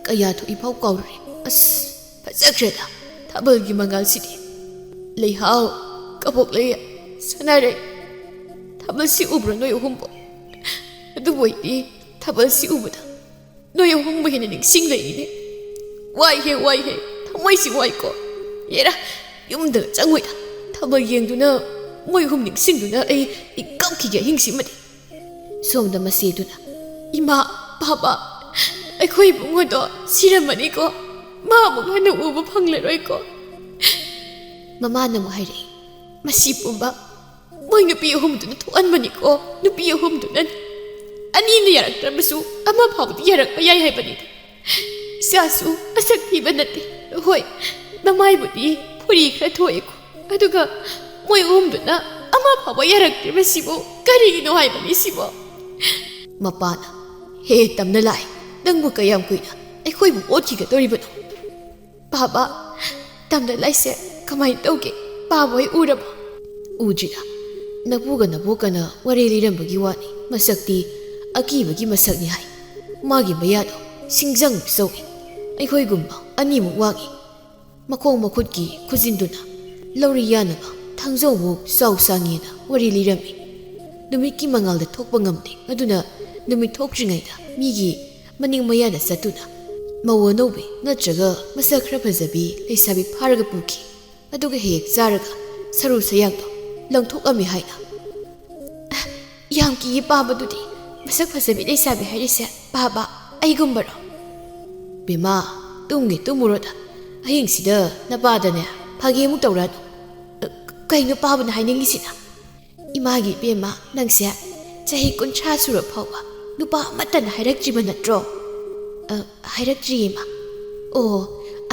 ꯀꯌꯥ ꯊꯣꯛꯏ ꯐꯥꯎ ꯀꯥꯎꯔꯨꯔꯦ꯫ ꯑꯁ, ꯐꯖꯈ꯭ꯔꯦꯗ ꯊꯥꯕꯜꯒꯤ ꯃꯉꯥꯜꯁꯤꯗꯤ꯫ ꯂꯩꯍꯥꯎ, ꯀꯕꯣꯛꯂꯩ, ꯁꯅꯥꯔꯩ, ꯊꯥꯕꯜꯁꯤ ꯎꯕ꯭ꯔꯣ ꯅꯣꯏ ꯑꯍꯨꯝꯕꯣ? ꯑꯗꯨꯕꯨ ꯑꯩꯗꯤ ꯊꯥꯕꯜꯁꯤ ꯎꯕꯗ ꯅꯣꯏ ꯑꯍꯨꯝꯕꯨ ꯍꯦꯟꯅ ꯅꯤꯡꯁꯤꯡꯂꯛꯏꯅꯦ꯫ ꯋꯥꯏꯍꯦ, ꯋꯥꯏꯍꯦ, ꯊꯃꯣꯏꯁꯤ ꯋꯥꯏꯀꯣ꯫ ꯌꯦꯔꯥ, ꯌꯨꯝꯗ ꯆꯪꯉꯣꯏꯗ꯫ ꯊꯥꯕꯜ ꯌꯦꯡꯗꯨꯅ ꯃꯣꯏ ꯑꯍꯨꯝ ꯅꯤꯡꯁꯤꯡꯗꯨꯅ ꯑꯩ ꯀꯞꯈꯤꯒꯦ ꯑꯍꯤꯡꯁꯤꯃꯗꯤ꯫ ꯁꯣꯝꯗ ꯃꯆꯦꯗꯨꯅ, "ꯏꯃꯥ, ꯄꯥꯕ, ꯑꯩꯈꯣꯏ ꯏꯕꯨꯡꯉꯣꯗꯣ ꯁꯤꯔꯝꯃꯅꯤꯀꯣ꯫ ꯃꯥ ꯑꯃꯨꯛ ꯍꯟꯅ ꯎꯕ ꯐꯪꯂꯔꯣꯏꯀꯣ꯫" ꯃꯃꯥꯅ ꯑꯃꯨꯛ ꯍꯥꯏꯔꯛꯏ, "ꯃꯁꯤ ꯄꯨꯝꯕ ꯃꯣꯏ ꯅꯨꯄꯤ ꯑꯍꯨꯝꯗꯨꯅ ꯊꯣꯛꯍꯟꯕꯅꯤꯀꯣ꯫ ꯅꯨꯄꯤ ꯑꯍꯨꯝꯗꯨꯅꯅꯤ꯫ ꯑꯅꯤꯅ ꯌꯥꯔꯛꯇ꯭ꯔꯕꯁꯨ ꯑꯃ ꯐꯥꯎꯕꯗꯤ ꯌꯥꯔꯛꯄ ꯌꯥꯏ ꯍꯥꯏꯕꯅꯤꯗ꯫ ꯏꯆꯥꯁꯨ ꯃꯁꯛ ꯊꯤꯕ ꯅꯠꯇꯦ꯫ ꯍꯣꯏ, ꯃꯃꯥꯏꯕꯨꯗꯤ ꯐꯨꯔꯤ ꯈꯔ ꯊꯣꯛꯏꯀꯣ꯫ ꯑꯗꯨꯒ ꯃꯣꯏ ꯑꯍꯨꯝꯗꯨꯅ ꯑꯃ ꯐꯥꯎꯕ ꯌꯥꯔꯛꯇ꯭ꯔꯤꯕꯁꯤꯕꯨ ꯀꯔꯤꯒꯤꯅꯣ ꯍꯥꯏꯕꯅꯤ ꯁꯤꯕꯣ?" ꯃꯄꯥꯅ, "ꯍꯦ ꯇꯝꯅ ꯂꯥꯏ, ꯅꯪꯕꯨ ꯀꯌꯥꯝ ꯀꯨꯏꯅ ꯑꯩꯈꯣꯏꯕꯨ ꯑꯣꯠꯈꯤꯒꯗꯧꯔꯤꯕꯅꯣ?" "ꯄꯥꯕ, ꯇꯝꯅ ꯂꯥꯏꯁꯦ ꯀꯃꯥꯏꯅ ꯇꯧꯒꯦ? ꯄꯥꯕ ꯍꯣꯏ ꯎꯔꯕꯣ?" "ꯎꯗ꯭ꯔꯤꯗ꯫ ꯅꯄꯨꯒ ꯅꯕꯣꯛꯀꯅ ꯋꯥꯔꯤ ꯂꯤꯔꯝꯕꯒꯤ ꯋꯥꯅꯤ꯫ ꯃꯁꯛꯇꯤ ꯑꯀꯤꯕꯒꯤ ꯃꯁꯛꯅꯤ ꯍꯥꯏ꯫ ꯃꯥꯒꯤ ꯃꯌꯥꯗꯣ ꯁꯤꯡꯖꯪ ꯆꯧꯏ꯫ ꯑꯩꯈꯣꯏꯒꯨꯝꯕ ꯑꯅꯤꯃꯨꯛ ꯋꯥꯡꯏ꯫ ꯃꯈꯣꯡ ꯃꯈꯨꯠꯀꯤ ꯈꯨꯖꯤꯟꯗꯨꯅ ꯂꯧꯔꯤ ꯌꯥꯅꯕ ꯊꯥꯡꯖꯧꯃꯨꯛ ꯆꯥꯎ ꯁꯥꯡꯉꯦꯅ ꯋꯥꯔꯤ ꯂꯤꯔꯝꯃꯤ꯫ ꯅꯨꯃꯤꯠꯀꯤ ꯃꯉꯥꯜꯗ ꯊꯣꯛꯄ ꯉꯝꯗꯦ꯫ ꯑꯗꯨꯅ ꯅꯨꯃꯤꯠ ꯊꯣꯛꯇ꯭ꯔꯤꯉꯩꯗ ꯃꯤꯒꯤ ꯃꯅꯤꯡ ꯃꯌꯥꯗ ꯆꯠꯇꯨꯅ ꯃꯧ ꯑꯅꯧꯕꯤ ꯅꯠꯇ꯭ꯔꯒ ꯃꯁꯛ ꯈꯔ ꯐꯖꯕꯤ ꯂꯩꯁꯥꯕꯤ ꯐꯥꯔꯒ ꯄꯨꯈꯤ꯫ ꯑꯗꯨꯒ ꯍꯦꯛ ꯆꯥꯔꯒ ꯁꯔꯨ ꯁꯌꯥꯡꯗꯣ ꯂꯪꯊꯣꯛꯂꯝꯃꯤ ꯍꯥꯏꯅ꯫ "ꯌꯥꯝ ꯀꯤꯌꯦ ꯄꯥꯕꯗꯨꯗꯤ꯫ ꯃꯁꯛ ꯐꯖꯕꯤ ꯂꯩꯁꯥꯕꯤ ꯍꯥꯏꯔꯤꯁꯦ ꯄꯥꯕ ꯑꯩꯒꯨꯝꯕꯔꯣ?" "ꯕꯦꯝꯃ, ꯇꯨꯝꯒꯦ ꯇꯨꯝꯃꯨꯔꯣꯗ꯫ ꯑꯍꯤꯡꯁꯤꯗ ꯅꯄꯥꯗꯅꯦ ꯐꯥꯒꯤ ꯑꯃꯨꯛ ꯇꯧꯔꯛꯑꯅꯨ꯫ ꯑ, ꯀꯩꯅꯣ ꯄꯥꯕꯅ ꯍꯥꯏꯅꯤꯡꯉꯤꯁꯤꯅ?" "ꯏꯃꯥꯒꯤ ꯏꯕꯦꯝꯃ, ꯅꯪꯁꯦ ꯆꯍꯤ ꯀꯨꯟꯊ꯭ꯔꯥ ꯁꯨꯔ ꯐꯥꯎꯕ ꯅꯨꯄꯥ ꯑꯃꯠꯇꯅ ꯍꯥꯏꯔꯛꯇ꯭ꯔꯤꯕ ꯅꯠꯇ꯭ꯔꯣ?" "ꯑ, ꯍꯥꯏꯔꯛꯇ꯭ꯔꯤꯌꯦ, ꯏꯃꯥ꯫" "ꯑꯣ,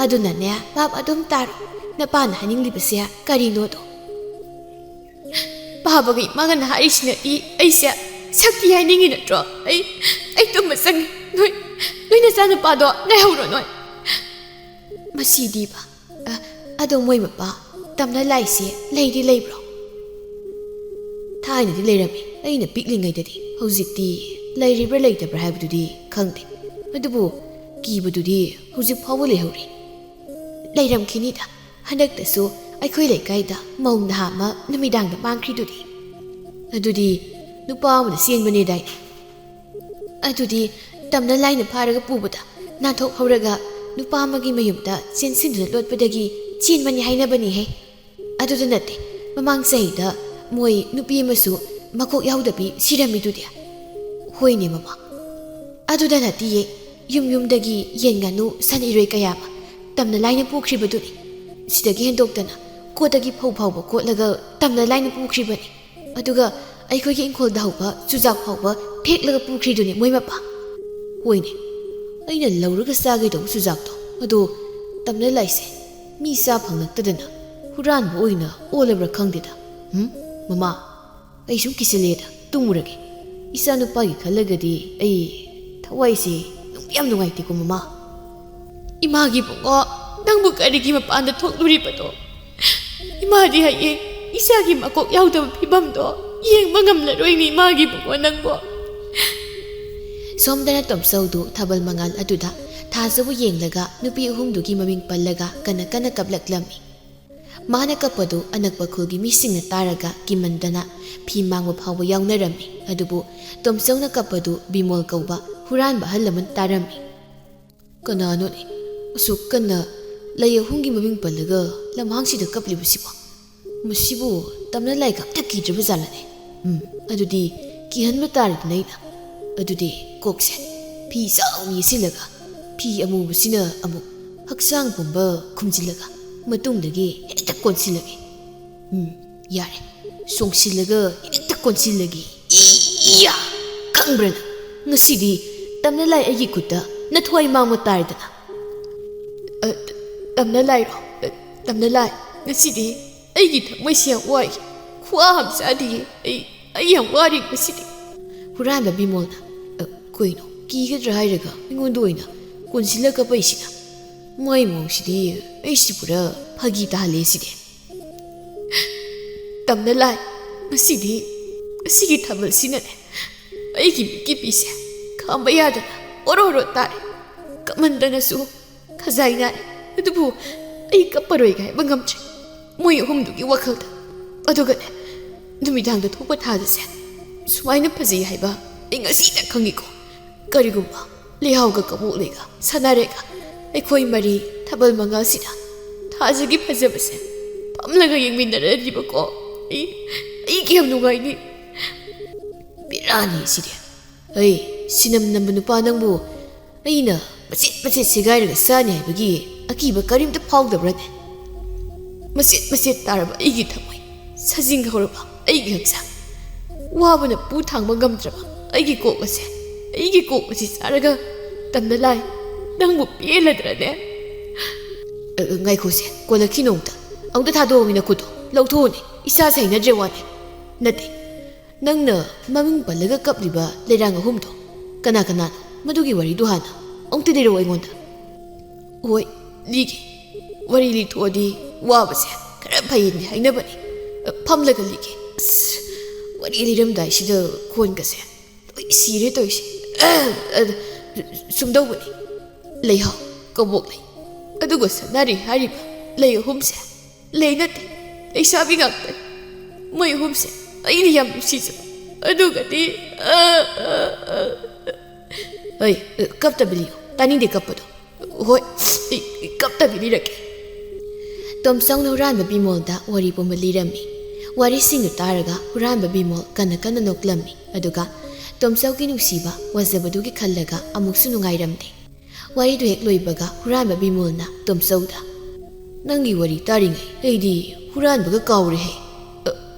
ꯑꯗꯨꯅꯅꯦ, ꯚꯥꯞ ꯑꯗꯨꯝ ꯇꯥꯔꯣ꯫ ꯅꯄꯥꯅ ꯍꯥꯏꯅꯤꯡꯂꯤꯕꯁꯦ ꯀꯔꯤꯅꯣꯗꯣ?" "ꯄꯥꯕꯒ ꯏꯃꯥꯒꯅ ꯍꯥꯏꯔꯤꯁꯤꯅꯗꯤ ꯑꯩꯁꯦ ꯁꯛꯊꯤ ꯍꯥꯏꯅꯤꯡꯉꯤ ꯅꯠꯇ꯭ꯔꯣ? ꯑꯩ, ꯑꯩ ꯇꯨꯝꯕ ꯆꯪꯉꯤ꯫ ꯅꯣꯏ, ꯅꯣꯏ ꯅꯆꯥꯅꯨꯄꯥꯗꯣ ꯉꯥꯏꯍꯧꯔꯣ ꯅꯣꯏ꯫" ꯃꯁꯤꯗꯤꯕ꯫ ꯑ, ꯑꯗꯣ ꯃꯣꯏ ꯃꯄꯥ ꯇꯝꯅ ꯂꯥꯏꯁꯦ ꯂꯩꯗꯤ ꯂꯩꯕ꯭ꯔꯣ? "ꯊꯥꯏꯅꯗꯤ ꯂꯩꯔꯝꯃꯤ, ꯑꯩꯅ ꯄꯤꯛꯂꯤꯉꯩꯗꯗꯤ꯫ ꯍꯧꯖꯤꯛꯇꯤ ꯂꯩꯔꯤꯕ꯭ꯔꯥ ꯂꯩꯇꯕ꯭ꯔꯥ ꯍꯥꯏꯕꯗꯨꯗꯤ ꯈꯪꯗꯦ꯫ ꯑꯗꯨꯕꯨ ꯀꯤꯕꯗꯨꯗꯤ ꯍꯧꯖꯤꯛ ꯐꯥꯎꯕ ꯂꯩꯍꯧꯔꯤ꯫" "ꯂꯩꯔꯝꯈꯤꯅꯤꯗ꯫ ꯍꯟꯗꯛꯇꯁꯨ ꯑꯩꯈꯣꯏ ꯂꯩꯀꯥꯏꯗ ꯃꯧ ꯅꯍꯥ ꯑꯃ ꯅꯨꯃꯤꯗꯥꯡꯗ ꯃꯥꯡꯈ꯭ꯔꯤꯗꯨꯗꯤ꯫ ꯑꯗꯨꯗꯤ ꯅꯨꯄꯥ ꯑꯃꯅ ꯆꯦꯟꯕꯅꯦꯗꯥꯏꯅꯦ?" "ꯑꯗꯨꯗꯤ ꯇꯝꯅ ꯂꯥꯏꯅ ꯐꯥꯔꯒ ꯄꯨꯕꯗ ꯅꯥꯟꯊꯣꯛꯍꯧꯔꯒ ꯅꯨꯄꯥ ꯑꯃꯒꯤ ꯃꯌꯨꯝꯗ ꯆꯦꯟꯁꯤꯟꯗꯨꯅ ꯂꯣꯠꯄꯗꯒꯤ ꯆꯦꯟꯕꯅꯤ ꯍꯥꯏꯅꯕꯅꯤꯍꯦ꯫ ꯑꯗꯨꯗ ꯅꯠꯇꯦ, ꯃꯃꯥꯡ ꯆꯍꯤꯗ ꯃꯣꯏ ꯅꯨꯄꯤ ꯑꯃꯁꯨ ꯃꯀꯣꯛ ꯌꯥꯎꯗꯕꯤ ꯁꯤꯔꯝꯃꯤꯗꯨꯗꯤ꯫" "ꯍꯣꯏꯅꯦ ꯃꯃꯥ, ꯑꯗꯨꯗ ꯅꯠꯇꯤꯌꯦ, ꯌꯨꯝ ꯌꯨꯝꯗꯒꯤ ꯌꯦꯟ ꯉꯥꯅꯨ ꯁꯟ ꯏꯔꯣꯏ ꯀꯌꯥ ꯑꯃ ꯇꯝꯅ ꯂꯥꯏꯅ ꯄꯨꯈ꯭ꯔꯤꯕꯗꯨꯅꯤ꯫ ꯁꯤꯗꯒꯤ ꯍꯦꯟꯗꯣꯛꯇꯅ ꯀꯣꯠꯇꯒꯤ ꯐꯧ ꯐꯥꯎꯕ ꯀꯣꯠꯂꯒ ꯇꯝꯅ ꯂꯥꯏꯅ ꯄꯨꯈ꯭ꯔꯤꯕꯅꯤ꯫ ꯑꯗꯨꯒ ꯑꯩꯈꯣꯏꯒꯤ ꯏꯪꯈꯣꯜꯗ ꯍꯧꯕ ꯆꯨꯖꯥꯛ ꯐꯥꯎꯕ ꯍꯦꯛꯂꯒ ꯄꯨꯈ꯭ꯔꯤꯗꯨꯅꯤ ꯃꯣꯏ ꯃꯄꯥ꯫" "ꯍꯣꯏꯅꯦ, ꯑꯩꯅ ꯂꯧꯔꯒ ꯆꯥꯒꯦ ꯇꯧꯕ ꯆꯨꯖꯥꯛꯇꯣ, ꯑꯗꯣ ꯇꯝꯅ ꯂꯥꯏꯁꯦ ꯃꯤ ꯆꯥ ꯐꯪꯂꯛꯇꯗꯅ ꯍꯨꯔꯥꯟꯕ ꯑꯣꯏꯅ ꯑꯣꯜꯂꯕ꯭ꯔꯥ ꯈꯪꯗꯦꯗ꯫ ꯍꯨꯝ, ꯃꯃꯥ, ꯑꯩ ꯁꯨꯝ ꯀꯤꯁꯤꯜꯂꯦꯗ, ꯇꯨꯝꯃꯨꯔꯒꯦ꯫ ꯏꯆꯥ ꯅꯨꯄꯥꯒꯤ ꯈꯜꯂꯒꯗꯤ ꯑꯩ ꯊꯋꯥꯏꯁꯦ ꯅꯨꯡꯗꯤ ꯌꯥꯝ ꯅꯨꯡꯉꯥꯏꯇꯦꯀꯣ ꯃꯃꯥ꯫" "ꯏꯃꯥꯒꯤ ꯏꯕꯨꯡꯉꯣ, ꯅꯪꯕꯨ ꯀꯔꯤꯒꯤ ꯃꯄꯥꯟꯗ ꯊꯣꯛꯂꯨꯔꯤꯕꯅꯣ? ꯏꯃꯥꯗꯤ ꯍꯌꯦꯡ ꯏꯆꯥꯒꯤ ꯃꯀꯣꯛ ꯌꯥꯎꯗꯕ ꯐꯤꯕꯝꯗꯣ ꯌꯦꯡꯕ ꯉꯝꯂꯔꯣꯏꯅꯦ ꯏꯃꯥꯒꯤ ꯏꯕꯨꯡꯉꯣ ꯅꯪꯕꯨ꯫" ꯁꯣꯝꯗꯅ ꯇꯣꯝꯆꯧꯗꯨ ꯊꯥꯕꯜ ꯃꯉꯥꯜ ꯑꯗꯨꯗ ꯊꯥꯖꯕꯨ ꯌꯦꯡꯂꯒ ꯅꯨꯄꯤ ꯑꯍꯨꯝꯗꯨꯒꯤ ꯃꯃꯤꯡ ꯄꯜꯂꯒ ꯀꯟꯅ ꯀꯟꯅ ꯀꯞꯂꯛꯂꯝꯃꯤ꯫ ꯃꯥꯅ ꯀꯞꯄꯗꯨ ꯑꯅꯛꯄ ꯈꯨꯜꯒꯤ ꯃꯤꯁꯤꯡꯅ ꯇꯥꯔꯒ ꯀꯤꯃꯟꯗꯅ ꯐꯤ ꯃꯥꯡꯕ ꯐꯥꯎꯕ ꯌꯥꯎꯅꯔꯝꯃꯤ꯫ ꯑꯗꯨꯕꯨ ꯇꯣꯝꯆꯧꯅ ꯀꯞꯄꯗꯨ ꯕꯤꯃꯣꯜ ꯀꯧꯕ ꯍꯨꯔꯥꯟꯕ ꯑꯍꯜ ꯑꯃꯅ ꯇꯥꯔꯝꯃꯤ꯫ "ꯀꯅꯥꯅꯣꯅꯦ ꯑꯁꯨꯛ ꯀꯟꯅ ꯂꯩ ꯑꯍꯨꯝꯒꯤ ꯃꯃꯤꯡ ꯄꯜꯂꯒ ꯂꯝꯍꯥꯡꯁꯤꯗ ꯀꯞꯂꯤꯕꯁꯤꯕꯣ? ꯃꯁꯤꯕꯨ ꯇꯝꯅ ꯂꯥꯏꯒ ꯑꯝꯇ ꯀꯤꯗ꯭ꯔꯕ ꯖꯥꯠꯂꯅꯦ? ꯎꯝ, ꯑꯗꯨꯗꯤ ꯀꯤꯍꯟꯕ ꯇꯥꯔꯦꯗꯅ ꯑꯩꯅ꯫ ꯑꯗꯨꯗꯤ ꯀꯣꯛꯁꯦ ꯐꯤ ꯆꯥꯎꯅ ꯌꯦꯠꯁꯤꯜꯂꯒ, ꯐꯤ ꯑꯃꯨꯕꯁꯤꯅ ꯑꯃꯨꯛ ꯍꯛꯆꯥꯡ ꯄꯨꯝꯕ ꯈꯨꯝꯖꯤꯜꯂꯒ, ꯃꯇꯨꯡꯗꯒꯤ ꯍꯦꯛꯇ ꯀꯣꯟꯁꯤꯜꯂꯒꯦ꯫ ꯎꯝ, ꯌꯥꯔꯦ꯫ ꯆꯣꯡꯁꯤꯜꯂꯒ ꯍꯦꯛꯇ ꯀꯣꯟꯁꯤꯜꯂꯒꯦ꯫ ꯏꯌꯥ! ꯈꯪꯕ꯭ꯔꯥ ꯅꯪ? ꯉꯁꯤꯗꯤ ꯇꯝꯅ ꯂꯥꯏ ꯑꯩꯒꯤ ꯈꯨꯠꯇ ꯅꯊ꯭ꯋꯥꯏ ꯃꯥꯡꯕ ꯇꯥꯔꯦꯗꯅ꯫ ꯑ, ꯇꯝꯅ ꯂꯥꯏꯔꯣ? ꯑ, ꯇꯝꯅ ꯂꯥꯏ, ꯉꯁꯤꯗꯤ ꯑꯩꯒꯤ ꯊꯃꯣꯏꯁꯤ ꯌꯥꯝ ꯋꯥꯏ꯫ ꯈꯨꯋꯥ ꯑꯃ ꯆꯥꯗꯤꯌꯦ꯫ ꯑꯩ, ꯑꯩ ꯌꯥꯝ ꯋꯥꯔꯦ ꯉꯁꯤꯗꯤ꯫ ꯍꯨꯔꯥꯟꯕ ꯕꯤꯃꯣꯜꯅ, "ꯑ, ꯀꯩꯅꯣ, ꯀꯤꯒꯗ꯭ꯔꯥ ꯍꯥꯏꯔꯒ ꯑꯩꯉꯣꯟꯗ ꯑꯣꯏꯅ ꯀꯣꯟꯁꯤꯜꯂ ꯀꯞꯄꯛꯏꯁꯤꯅ? ꯃꯥꯏ ꯃꯑꯣꯡꯁꯤꯗꯤ ꯑꯩꯁꯤ ꯄꯨꯔꯥ ꯐꯥꯒꯤ ꯇꯥꯍꯜꯂꯦ ꯁꯤꯗꯤ꯫ ꯇꯝꯅ ꯂꯥꯏ, ꯉꯁꯤꯗꯤ, ꯉꯁꯤꯒꯤ ꯊꯥꯕꯜꯁꯤꯅꯅꯦ, ꯑꯩꯒꯤ ꯃꯤꯠꯀꯤ ꯄꯤꯁꯦ ꯈꯥꯝꯕ ꯌꯥꯗꯅ ꯑꯣꯔꯣ ꯑꯣꯔꯣ ꯇꯥꯔꯦ꯫ ꯀꯃꯟꯗꯅꯁꯨ ꯈꯖꯥꯏ ꯅꯥꯏ꯫ ꯑꯗꯨꯕꯨ ꯑꯩ ꯀꯞꯄꯔꯣꯏꯒꯦ ꯍꯥꯏꯕ ꯉꯝꯗ꯭ꯔꯦ, ꯃꯣꯏ ꯑꯍꯨꯝꯗꯨꯒꯤ ꯋꯥꯈꯜꯗ꯫ ꯑꯗꯨꯒꯅꯦ, ꯅꯨꯃꯤꯗꯥꯡꯗ ꯊꯣꯛꯄ ꯊꯥꯖꯁꯦ ꯁꯨꯃꯥꯏꯅ ꯐꯖꯩ ꯍꯥꯏꯕ ꯑꯩ ꯉꯁꯤꯇ ꯈꯪꯉꯤꯀꯣ꯫ ꯀꯔꯤꯒꯨꯝꯕ ꯂꯩꯍꯥꯎꯒ ꯀꯕꯣꯛꯂꯩꯒ ꯁꯥꯟꯅꯔꯦꯒ ꯑꯩꯈꯣꯏ ꯃꯔꯤ ꯊꯥꯕꯜ ꯃꯉꯥꯜꯁꯤꯗ ꯊꯥꯖꯒꯤ ꯐꯖꯕꯁꯦ ꯐꯝꯂꯒ ꯌꯦꯡꯃꯤꯟꯅꯔꯗꯤꯕꯀꯣ, ꯑꯩ, ꯑꯩ ꯀꯌꯥꯝ ꯅꯨꯡꯉꯥꯏꯅꯤ꯫ ꯕꯦꯔꯥꯅꯤ ꯁꯤꯗꯤ꯫ ꯑꯩ, ꯁꯤꯅꯝ ꯅꯝꯕ ꯅꯨꯄꯥ ꯅꯪꯕꯨ ꯑꯩꯅ ꯃꯆꯦꯠ ꯃꯆꯦꯠ ꯁꯦꯒꯥꯏꯔꯒ ꯆꯥꯅꯤ ꯍꯥꯏꯕꯒꯤ ꯑꯀꯤꯕ ꯀꯔꯤꯝꯇ ꯐꯥꯎꯗꯕ꯭ꯔꯅꯦ? ꯃꯆꯦꯠ ꯃꯆꯦꯠ ꯇꯥꯔꯕ ꯑꯩꯒꯤ ꯊꯃꯣꯏ, ꯁꯥꯖꯤꯟ ꯍꯧꯔꯕ ꯑꯩꯒꯤ ꯍꯛꯆꯥꯡ, ꯋꯥꯕꯅ ꯄꯨ ꯊꯥꯡꯕ ꯉꯝꯗ꯭ꯔꯕ ꯑꯩꯒꯤ ꯀꯣꯛ ꯑꯁꯦ, ꯑꯩꯒꯤ ꯀꯣꯛ ꯑꯁꯤ ꯆꯥꯔꯒ ꯇꯝꯅ ꯂꯥꯏ, ꯅꯪꯕꯨ ꯄꯦꯜꯂꯗ꯭ꯔꯅꯦ? ꯑ, ꯉꯥꯏꯈꯣꯁꯦ, ꯀꯣꯜꯂꯛꯈꯤꯅꯣ ꯑꯃꯨꯛꯇ꯫ ꯑꯃꯨꯛꯇ ꯊꯥꯗꯣꯛꯑꯣ ꯃꯤ ꯅꯈꯨꯠꯇꯣ꯫ ꯂꯧꯊꯣꯛꯑꯣꯅꯦ, ꯏꯁꯥꯁꯦ ꯍꯩꯅꯗ꯭ꯔꯦ ꯋꯥꯅꯦ꯫ ꯅꯠꯇꯦ, ꯅꯪꯅ ꯃꯃꯤꯡ ꯄꯜꯂꯒ ꯀꯞꯂꯤꯕ ꯂꯩꯔꯥꯡ ꯑꯍꯨꯝꯗꯣ ꯀꯅꯥ ꯀꯅꯥꯅꯣ? ꯃꯗꯨꯒꯤ ꯋꯥꯔꯤꯗꯨ ꯍꯥꯟꯅ ꯑꯃꯨꯛꯇ ꯂꯤꯔꯛꯑꯣ ꯑꯩꯉꯣꯟꯗ꯫ ꯍꯣꯏ, ꯂꯤꯒꯦ꯫ ꯋꯥꯔꯤ ꯂꯤꯊꯣꯛꯑꯗꯤ ꯋꯥꯕꯁꯦ ꯈꯔ ꯐꯩꯌꯦꯅꯗꯤ ꯍꯥꯏꯅꯕꯅꯤ꯫ ꯑ, ꯐꯝꯂꯒ ꯂꯤꯒꯦ꯫ ꯑꯁ, ꯋꯥꯔꯤ ꯂꯤꯔꯝꯗꯥꯏꯁꯤꯗ ꯈꯣꯟꯒꯁꯦ ꯂꯣꯏ ꯁꯤꯔꯦ ꯇꯧꯔꯤꯁꯦ꯫ ꯑ, ꯁꯨꯝꯗꯧꯕꯅꯤ꯫ ꯂꯩꯍꯥꯎ, ꯀꯕꯣꯛ ꯂꯩ, ꯑꯗꯨꯒ ꯁꯅꯥꯔꯩ ꯍꯥꯏꯔꯤꯕ ꯂꯩ ꯑꯍꯨꯝꯁꯦ ꯂꯩ ꯅꯠꯇꯦ, ꯂꯩꯁꯥꯕꯤ ꯉꯥꯛꯇꯅꯤ꯫ ꯃꯣꯏ ꯑꯍꯨꯝꯁꯦ ꯑꯩꯅ ꯌꯥꯝ ꯅꯨꯡꯁꯤꯖꯕ꯫ ꯑꯗꯨꯒꯗꯤ, ꯑ, ꯑ, ꯑ, ꯑꯩ, ꯀꯞꯇꯕ ꯂꯤꯌꯨ꯫ ꯇꯥꯅꯤꯡꯗꯦ ꯀꯞꯄꯗꯣ꯫ ꯍꯣꯏ, ꯑꯩ, ꯑꯩ ꯀꯞꯇꯕꯤ ꯂꯤꯔꯛꯀꯦ꯫ ꯇꯣꯝꯆꯧꯅ ꯍꯨꯔꯥꯟꯕ ꯕꯤꯃꯣꯜꯗ ꯋꯥꯔꯤ ꯄꯨꯝꯕ ꯂꯤꯔꯝꯃꯤ꯫ ꯋꯥꯔꯤꯁꯤꯡꯗꯨ ꯇꯥꯔꯒ ꯍꯨꯔꯥꯟꯕ ꯕꯤꯃꯣꯜ ꯀꯟꯅ ꯀꯟꯅ ꯅꯣꯛꯂꯝꯃꯤ꯫ ꯑꯗꯨꯒ ꯇꯣꯝꯆꯧꯒꯤ ꯅꯨꯡꯁꯤꯕ ꯋꯥꯖꯕꯗꯨꯒꯤ ꯈꯜꯂꯒ ꯑꯃꯨꯛꯁꯨ ꯅꯨꯡꯉꯥꯏꯔꯝꯗꯦ꯫ ꯋꯥꯔꯤꯗꯨ ꯍꯦꯛ ꯂꯣꯏꯕꯒ ꯍꯨꯔꯥꯟꯕ ꯕꯤꯃꯣꯜꯅ ꯇꯣꯝꯆꯧꯗ, "ꯅꯪꯒꯤ ꯋꯥꯔꯤ ꯇꯥꯔꯤꯉꯩ ꯑꯩꯗꯤ ꯍꯨꯔꯥꯟꯕꯒ ꯀꯥꯎꯔꯦꯍꯦ꯫ ꯑ,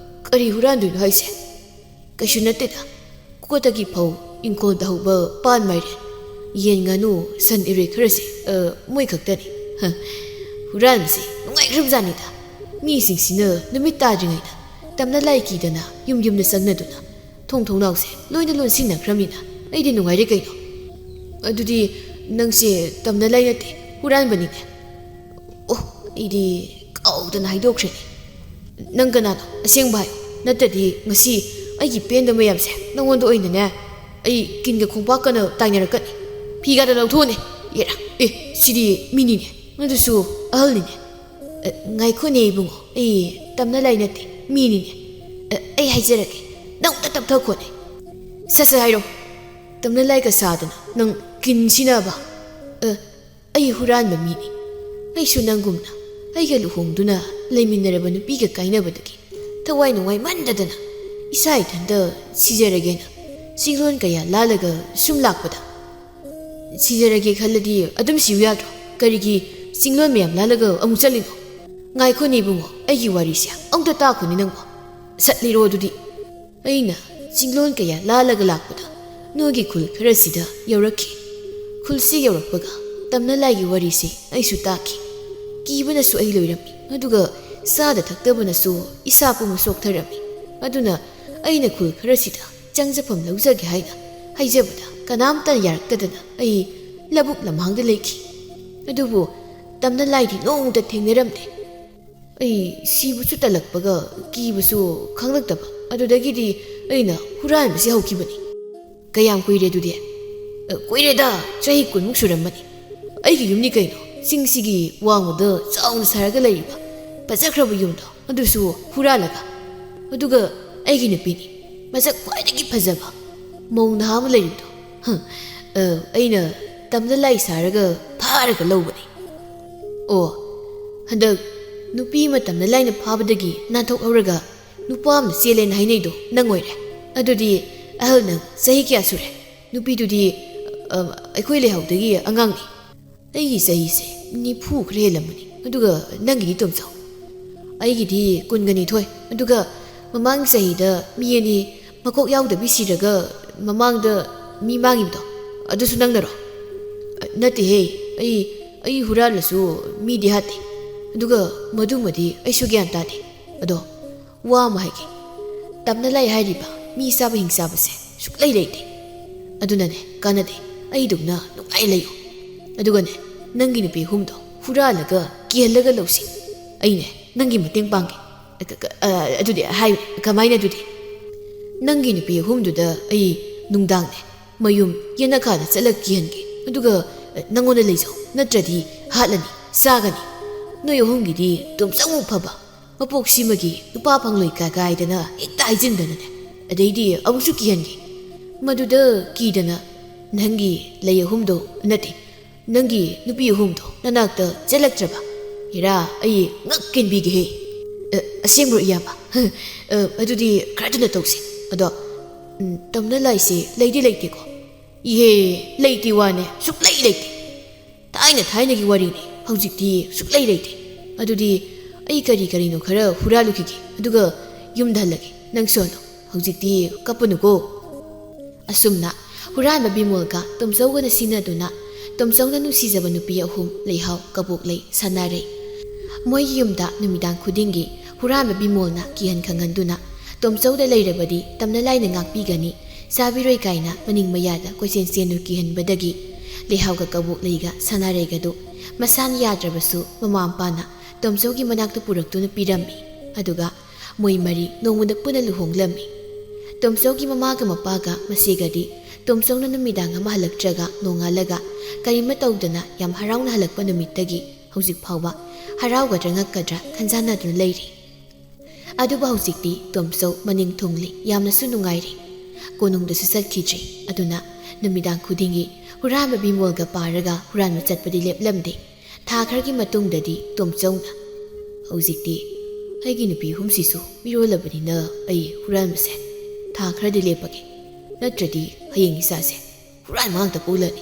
ꯀꯔꯤ ꯍꯨꯔꯥꯟꯗꯣꯏꯅꯣ ꯍꯥꯏꯁꯦ?" "ꯀꯩꯁꯨ ꯅꯠꯇꯦꯗ꯫ ꯀꯣꯠꯇꯒꯤ ꯐꯧ, ꯏꯪꯈꯣꯜꯗ ꯍꯧꯕ ꯄꯥꯟ ꯃꯥꯏꯔꯦꯟ, ꯌꯦꯟ ꯉꯥꯅꯨ, ꯁꯟ ꯏꯔꯣꯏ ꯈꯔꯁꯦ, ꯑ, ꯃꯣꯏ ꯈꯛꯇꯅꯤ꯫ ꯍ, ꯍꯨꯔꯥꯟꯕꯁꯤ ꯅꯨꯡꯉꯥꯏꯈ꯭ꯔꯕꯖꯥꯠꯅꯤꯗ꯫ ꯃꯤꯁꯤꯡꯁꯤꯅ ꯅꯨꯃꯤꯠ ꯇꯥꯗ꯭ꯔꯤꯉꯩꯗ ꯇꯝꯅ ꯂꯥꯏ ꯀꯤꯗꯅ ꯌꯨꯝ ꯌꯨꯝꯗ ꯆꯪꯅꯗꯨꯅ ꯊꯣꯡ ꯊꯣꯡꯅꯥꯎꯁꯦ ꯂꯣꯏꯅ ꯂꯣꯟꯁꯤꯟꯅꯈ꯭ꯔꯕꯅꯤꯅ ꯑꯩꯗꯤ ꯅꯨꯡꯉꯥꯏꯔꯦ ꯀꯩꯅꯣ꯫ ꯑꯗꯨꯗꯤ ꯅꯪꯁꯦ ꯇꯝꯅ ꯂꯥꯏ ꯅꯠꯇꯦ, ꯍꯨꯔꯥꯟꯕꯅꯤꯅꯦ꯫ ꯑꯣ, ꯑꯩꯗꯤ ꯀꯥꯎꯗꯅ ꯍꯥꯏꯗꯣꯛꯈ꯭ꯔꯦꯅꯦ꯫ ꯅꯪ ꯀꯅꯥꯅꯣ? ꯑꯁꯦꯡꯕ ꯍꯥꯏꯌꯨ꯫ ꯅꯠꯇ꯭ꯔꯗꯤ ꯉꯁꯤ ꯑꯩꯒꯤ ꯄꯦꯟꯗꯕ ꯃꯌꯥꯝꯁꯦ ꯅꯪꯉꯣꯟꯗ ꯑꯣꯏꯅꯅꯦ, ꯑꯩ ꯀꯤꯟꯒ ꯈꯣꯡꯄꯥꯛꯀꯅ ꯇꯥꯏꯅꯔꯛꯀꯅꯤ꯫ ꯐꯤꯒꯗ ꯂꯧꯊꯣꯛꯎꯅꯦ꯫ ꯌꯦꯔꯥ, ꯑꯦ, ꯁꯤꯗꯤ ꯃꯤꯅꯤꯅꯦ, ꯑꯗꯨꯁꯨ ꯑꯍꯜꯅꯤꯅꯦ꯫ ꯑ, ꯉꯥꯏꯈꯣꯅꯦ ꯏꯕꯨꯡꯉꯣ, ꯑꯩ ꯇꯝꯅ ꯂꯥꯏ ꯅꯠꯇꯦ, ꯃꯤꯅꯤꯅꯦ꯫ ꯑ, ꯑꯩ ꯍꯥꯏꯖꯔꯒꯦ, ꯅꯪ ꯑꯝꯇ ꯇꯞꯊꯈꯣꯅꯦ꯫ ꯁꯠ ꯁꯠ ꯍꯥꯏꯔꯣ꯫ ꯇꯝꯅ ꯂꯥꯏꯒ ꯁꯥꯗꯅ ꯅꯪ ꯀꯤꯟ ꯁꯤꯟꯅꯕ? ꯑ, ꯑꯩ ꯍꯨꯔꯥꯟꯕ ꯃꯤꯅꯤ꯫ ꯑꯩꯁꯨ ꯅꯪꯒꯨꯝꯅ ꯑꯩꯒ ꯂꯨꯍꯣꯡꯗꯨꯅ ꯂꯩꯃꯤꯟꯅꯔꯕ ꯅꯨꯄꯤꯒ ꯀꯥꯏꯅꯕꯗꯒꯤ ꯊꯋꯥꯏ ꯅꯨꯡꯉꯥꯏꯃꯟꯗꯗꯅ ꯏꯁꯥ ꯏꯊꯟꯇ ꯁꯤꯖꯔꯒꯦꯅ ꯆꯤꯡꯂꯣꯟ ꯀꯌꯥ ꯂꯥꯜꯂꯒ ꯁꯨꯝ ꯂꯥꯛꯄꯗ, ꯁꯤꯖꯔꯒꯦ ꯈꯜꯂꯗꯤ ꯑꯗꯨꯝ ꯁꯤꯌꯨ ꯌꯥꯗ꯭ꯔꯣ? ꯀꯔꯤꯒꯤ ꯆꯤꯡꯂꯣꯟ ꯃꯌꯥꯝ ꯂꯥꯜꯂꯒ ꯑꯃꯨꯛ ꯆꯠꯂꯤꯅꯣ? ꯉꯥꯏꯈꯣꯅꯦ ꯏꯕꯨꯡꯉꯣ, ꯑꯩꯒꯤ ꯋꯥꯔꯤꯁꯦ ꯑꯝꯇ ꯇꯥꯈꯣꯅꯦ ꯅꯪꯕꯣ꯫ ꯁꯠ ꯂꯤꯔꯣ ꯑꯗꯨꯗꯤ꯫ ꯑꯩꯅ ꯆꯤꯡꯂꯣꯟ ꯀꯌꯥ ꯂꯥꯜꯂꯒ ꯂꯥꯛꯄꯗ ꯅꯣꯏꯒꯤ ꯈꯨꯜ ꯈꯔꯁꯤꯗ ꯌꯧꯔꯛꯈꯤ꯫ ꯈꯨꯜꯁꯤ ꯌꯧꯔꯛꯄꯒ ꯇꯝꯅ ꯂꯥꯏꯒꯤ ꯋꯥꯔꯤꯁꯤ ꯑꯩꯁꯨ ꯇꯥꯈꯤ꯫ ꯀꯤꯕꯅꯁꯨ ꯑꯩ ꯂꯣꯏꯔꯝꯃꯤ, ꯑꯗꯨꯒ ꯆꯥꯗ ꯊꯛꯇꯕꯅꯁꯨ ꯏꯁꯥ ꯄꯨꯝꯕ ꯆꯣꯛꯊꯔꯝꯃꯤ꯫ ꯑꯗꯨꯅ ꯑꯩꯅ ꯈꯨꯜ ꯈꯔꯁꯤꯗ ꯆꯪꯖꯐꯝ ꯂꯧꯖꯒꯦ ꯍꯥꯏꯅ ꯍꯥꯏꯖꯕꯗ ꯀꯅꯥꯝꯇ ꯌꯥꯔꯛꯇꯗꯅ ꯑꯩ ꯂꯧꯕꯨꯛ ꯂꯝꯍꯥꯡꯗ ꯂꯩꯈꯤ꯫ ꯑꯗꯨꯕꯨ ꯇꯝꯅ ꯂꯥꯏꯗꯤ ꯅꯣꯡꯃꯇ ꯊꯦꯡꯅꯔꯝꯗꯦ꯫ ꯑꯩ ꯁꯤꯕꯁꯨ ꯇꯜꯂꯛꯄꯒ ꯀꯤꯕꯁꯨ ꯈꯪꯂꯛꯇꯕ, ꯑꯗꯨꯗꯒꯤꯗꯤ ꯑꯩꯅ ꯍꯨꯔꯥꯟꯕꯁꯤ ꯍꯧꯈꯤꯕꯅꯤ꯫ ꯀꯌꯥꯝ ꯀꯨꯏꯔꯦ ꯑꯗꯨꯗꯤ? ꯑ, ꯀꯨꯏꯔꯦꯗ, ꯆꯍꯤ ꯀꯨꯟꯃꯨꯛ ꯁꯨꯔꯝꯃꯅꯤ꯫ ꯑꯩꯒꯤ ꯌꯨꯝꯅꯤ ꯀꯩꯅꯣ, ꯆꯤꯡꯁꯤꯒꯤ ꯋꯥꯡꯃꯗ ꯆꯥꯎꯅ ꯁꯥꯔꯒ ꯂꯩꯔꯤꯕ ꯐꯖꯈ꯭ꯔꯕ ꯌꯨꯝꯗꯣ, ꯑꯗꯨꯁꯨ ꯍꯨꯔꯥꯜꯂꯒ꯫ ꯑꯗꯨꯒ ꯑꯩꯒꯤ ꯅꯨꯄꯤꯅꯤ, ꯃꯁꯛ ꯈ꯭ꯋꯥꯏꯗꯒꯤ ꯐꯖꯕ ꯃꯧ ꯅꯍꯥ ꯑꯃ ꯂꯩꯔꯤꯕꯗꯣ, ꯍ, ꯑ, ꯑꯩꯅ ꯇꯝꯅ ꯂꯥꯏ ꯁꯥꯔꯒ ꯐꯥꯔꯒ ꯂꯧꯕꯅꯤ꯫ ꯑꯣ, ꯍꯟꯗꯛ ꯅꯨꯄꯤ ꯑꯃ ꯇꯝꯅ ꯂꯥꯏꯅ ꯐꯥꯕꯗꯒꯤ ꯅꯥꯟꯊꯣꯛꯍꯧꯔꯒ ꯅꯨꯄꯥ ꯑꯃꯅ ꯆꯦꯜꯂꯦꯅ ꯍꯥꯏꯅꯩꯗꯣ ꯅꯪ ꯑꯣꯏꯔꯦ꯫ ꯑꯗꯨꯗꯤ ꯑꯍꯜ ꯅꯪ ꯆꯍꯤ ꯀꯌꯥ ꯁꯨꯔꯦ? ꯅꯨꯄꯤꯗꯨꯗꯤ, ꯑ, ꯑꯩꯈꯣꯏ ꯂꯩꯍꯥꯎꯗꯒꯤ ꯑꯉꯥꯡꯅꯤ꯫ ꯑꯩꯒꯤ ꯆꯍꯤꯁꯦ ꯅꯤꯐꯨ ꯈꯔ ꯍꯦꯜꯂꯝꯃꯅꯤ꯫ ꯑꯗꯨꯒ ꯅꯪꯒꯤꯗꯤ, ꯇꯣꯝꯆꯧ? ꯑꯩꯒꯤꯗꯤ ꯀꯨꯟꯒ ꯅꯤꯊꯣꯏ꯫ ꯑꯗꯨꯒ ꯃꯃꯥꯡ ꯆꯍꯤꯗ ꯃꯤ ꯑꯅꯤ ꯃꯀꯣꯛ ꯌꯥꯎꯗꯕꯤ ꯁꯤꯔꯒ ꯃꯃꯥꯡꯗ ꯃꯤ ꯃꯥꯡꯉꯤꯕꯗꯣ, ꯑꯗꯨꯁꯨ ꯅꯪꯅꯔꯣ? ꯑ, ꯅꯠꯇꯦꯍꯦ꯫ ꯑꯩ, ꯑꯩ ꯍꯨꯔꯥꯜꯂꯁꯨ ꯃꯤꯗꯤ ꯍꯥꯠꯇꯦ꯫ ꯑꯗꯨꯒ ꯃꯗꯨꯃꯗꯤ ꯑꯩꯁꯨ ꯒ꯭ꯌꯥꯟ ꯇꯥꯗꯦ꯫ ꯑꯗꯣ ꯋꯥ ꯑꯃ ꯍꯥꯏꯒꯦ꯫ ꯇꯝꯅ ꯂꯥꯏ ꯍꯥꯏꯔꯤꯕ ꯃꯤ ꯆꯥꯕ ꯍꯤꯡ ꯆꯥꯕꯁꯦ ꯁꯨꯛꯂꯩ ꯂꯩꯇꯦ꯫ ꯑꯗꯨꯅꯅꯦ, ꯀꯥꯟꯅꯗꯦ꯫ ꯑꯩꯗꯧꯅ ꯅꯨꯡꯉꯥꯏ ꯂꯩꯌꯨ꯫ ꯑꯗꯨꯒꯅꯦ, ꯅꯪꯒꯤ ꯅꯨꯄꯤ ꯑꯍꯨꯝꯗꯣ ꯍꯨꯔꯥꯜꯂꯒ ꯀꯤꯍꯜꯂꯒ ꯂꯧꯁꯤ꯫ ꯑꯩꯅꯦ ꯅꯪꯒꯤ ꯃꯇꯦꯡ ꯄꯥꯡꯒꯦ꯫ ꯑ, ꯀ-, ꯀ-, ꯑ, ꯑꯗꯨꯗꯤ ꯍꯥꯏ, ꯀꯃꯥꯏꯅ ꯑꯗꯨꯗꯤ? ꯅꯪꯒꯤ ꯅꯨꯄꯤ ꯑꯍꯨꯝꯗꯨꯗ ꯑꯩ ꯅꯨꯡꯗꯥꯡꯅꯦ ꯃꯌꯨꯝ ꯌꯦꯅꯈꯥꯗ ꯆꯠꯂꯒ ꯀꯤꯍꯟꯒꯦ꯫ ꯑꯗꯨꯒ, ꯑ, ꯅꯪꯉꯣꯟꯗ ꯂꯩꯖꯧ꯫ ꯅꯠꯇ꯭ꯔꯗꯤ ꯍꯥꯠꯂꯅꯤ, ꯆꯥꯒꯅꯤ꯫ ꯅꯣꯏ ꯑꯍꯨꯝꯒꯤꯗꯤ ꯇꯣꯝꯆꯧꯃꯨꯛ ꯐꯕ ꯃꯄꯣꯛꯁꯤꯃꯒꯤ ꯅꯨꯄꯥ ꯐꯪꯂꯣꯏ ꯀꯥ ꯀꯥꯏꯗꯅ ꯍꯦꯛꯇ ꯍꯥꯏꯖꯤꯟꯗꯅꯅꯦ꯫ ꯑꯗꯩꯗꯤ ꯑꯃꯨꯛꯁꯨ ꯀꯤꯍꯟꯒꯦ꯫ ꯃꯗꯨꯗ ꯀꯤꯗꯅ ꯅꯪꯒꯤ ꯂꯩ ꯑꯍꯨꯝꯗꯣ, ꯅꯠꯇꯦ, ꯅꯪꯒꯤ ꯅꯨꯄꯤ ꯑꯍꯨꯝꯗꯣ ꯅꯅꯥꯛꯇ ꯆꯦꯜꯂꯛꯇ꯭ꯔꯕ? ꯍꯦꯔꯥ, ꯑꯩ ꯉꯛ ꯀꯦꯟꯕꯤꯒꯦꯍꯦ꯫ ꯑ, ꯑꯁꯦꯡꯕ꯭ꯔꯣ, ꯏꯌꯥꯝꯕ? ꯑ, ꯑꯗꯨꯗꯤ ꯈꯔ ꯊꯨꯅ ꯇꯧꯁꯦ꯫ ꯑꯗꯣ, ꯎꯝ, ꯇꯝꯅ ꯂꯥꯏꯁꯦ ꯂꯩꯗꯤ ꯂꯩꯇꯦꯀꯣ? ꯏꯍꯦ, ꯂꯩꯇꯦ ꯋꯥꯅꯦ, ꯁꯨꯛꯂꯩ ꯂꯩꯇꯦ꯫ ꯊꯥꯏꯅ ꯊꯥꯏꯅꯒꯤ ꯋꯥꯔꯤꯅꯤ, ꯍꯧꯖꯤꯛꯇꯤ ꯁꯨꯛꯂꯩ ꯂꯩꯇꯦ꯫ ꯑꯗꯨꯗꯤ ꯑꯩ ꯀꯔꯤ ꯀꯔꯤꯅꯣ ꯈꯔ ꯍꯨꯔꯥꯜꯂꯨꯈꯤꯒꯦ, ꯑꯗꯨꯒ ꯌꯨꯝꯗ ꯍꯜꯂꯒꯦ꯫ ꯅꯪꯁꯨ ꯍꯜꯂꯣ, ꯍꯧꯖꯤꯛꯇꯤ ꯀꯞꯄꯅꯨꯀꯣ꯫ ꯑꯁꯨꯝꯅ ꯍꯨꯔꯥꯟꯕ ꯕꯤꯃꯣꯜꯒ ꯇꯣꯝꯆꯧꯒꯅ ꯁꯤꯟꯅꯗꯨꯅ ꯇꯣꯝꯆꯧꯅ ꯅꯨꯡꯁꯤꯖꯕ ꯅꯨꯄꯤ ꯑꯍꯨꯝ, ꯂꯩꯍꯥꯎ, ꯀꯕꯣꯛꯂꯩ, ꯁꯅꯥꯔꯩ, ꯃꯣꯏꯒꯤ ꯌꯨꯝꯗ ꯅꯨꯃꯤꯗꯥꯡ ꯈꯨꯗꯤꯡꯒꯤ ꯍꯨꯔꯥꯟꯕ ꯕꯤꯃꯣꯜꯅ ꯀꯤꯍꯟ ꯈꯪꯍꯟꯗꯨꯅ ꯇꯣꯝꯆꯧꯗ ꯂꯩꯔꯕꯗꯤ ꯇꯝꯅ ꯂꯥꯏꯅ ꯉꯥꯛꯄꯤꯒꯅꯤ, ꯆꯥꯕꯤꯔꯣꯏ ꯀꯥꯏꯅ ꯃꯅꯤꯡ ꯃꯌꯥꯗ ꯀꯣꯏꯆꯦꯟ ꯆꯦꯟꯗꯨ ꯀꯤꯍꯟꯕꯗꯒꯤ ꯂꯩꯍꯥꯎꯒ ꯀꯕꯣꯛꯂꯩꯒ ꯁꯅꯥꯔꯩꯒꯗꯨ ꯃꯁꯥꯅ ꯌꯥꯗ꯭ꯔꯕꯁꯨ ꯃꯃꯥ ꯃꯄꯥꯅ ꯇꯣꯝꯆꯧꯒꯤ ꯃꯅꯥꯛꯇ ꯄꯨꯔꯛꯇꯨꯅ ꯄꯤꯔꯝꯃꯤ꯫ ꯑꯗꯨꯒ ꯃꯣꯏ ꯃꯔꯤ ꯅꯣꯡꯃꯗ ꯄꯨꯟꯅ ꯂꯨꯍꯣꯡꯂꯝꯃꯤ꯫ ꯇꯣꯝꯆꯧꯒꯤ ꯃꯃꯥꯒ ꯃꯄꯥꯒ ꯃꯆꯦꯒꯗꯤ ꯇꯣꯝꯆꯧꯅ ꯅꯨꯃꯤꯗꯥꯡ ꯑꯃ ꯍꯜꯂꯛꯇ꯭ꯔꯒ ꯅꯣꯡꯉꯥꯜꯂꯒ ꯀꯔꯤꯃ ꯇꯧꯗꯅ ꯌꯥꯝ ꯍꯔꯥꯎꯅ ꯍꯜꯂꯛꯄ ꯅꯨꯃꯤꯠꯇꯒꯤ ꯍꯧꯖꯤꯛ ꯐꯥꯎꯕ ꯍꯔꯥꯎꯒꯗ꯭ꯔꯥ ꯉꯛꯀꯗ꯭ꯔꯥ ꯈꯟꯖꯥꯟꯅꯗꯨꯅ ꯂꯩꯔꯤ꯫ ꯑꯗꯨꯕꯨ ꯍꯧꯖꯤꯛꯇꯤ ꯇꯣꯝꯆꯧ ꯃꯅꯤꯡ ꯊꯨꯡꯂꯤ, ꯌꯥꯝꯅꯁꯨ ꯅꯨꯡꯉꯥꯏꯔꯤ꯫ ꯀꯣꯅꯨꯡꯗꯁꯨ ꯆꯠꯈꯤꯗ꯭ꯔꯤ꯫ ꯑꯗꯨꯅ ꯅꯨꯃꯤꯗꯥꯡ ꯈꯨꯗꯤꯡꯒꯤ ꯍꯨꯔꯥꯟꯕ ꯕꯤꯃꯣꯜꯒ ꯄꯥꯔꯒ ꯍꯨꯔꯥꯟꯕ ꯆꯠꯄꯗꯤ ꯂꯦꯞꯂꯝꯗꯦ꯫ ꯊꯥ ꯈꯔꯒꯤ ꯃꯇꯨꯡꯗꯗꯤ ꯇꯣꯝꯆꯧꯅ, "ꯍꯧꯖꯤꯛꯇꯤ ꯑꯩꯒꯤ ꯅꯨꯄꯤ ꯑꯍꯨꯝꯁꯤꯁꯨ ꯃꯤꯔꯣꯜꯂꯕꯅꯤꯅ ꯑꯩ ꯍꯨꯔꯥꯟꯕꯁꯦ ꯊꯥ ꯈꯔꯗꯤ ꯂꯦꯞꯄꯒꯦ, ꯅꯠꯇ꯭ꯔꯗꯤ ꯍꯌꯦꯡ ꯏꯆꯥꯁꯦ ꯍꯨꯔꯥꯟꯕ ꯉꯥꯛꯇ ꯄꯣꯛꯂꯅꯤ꯫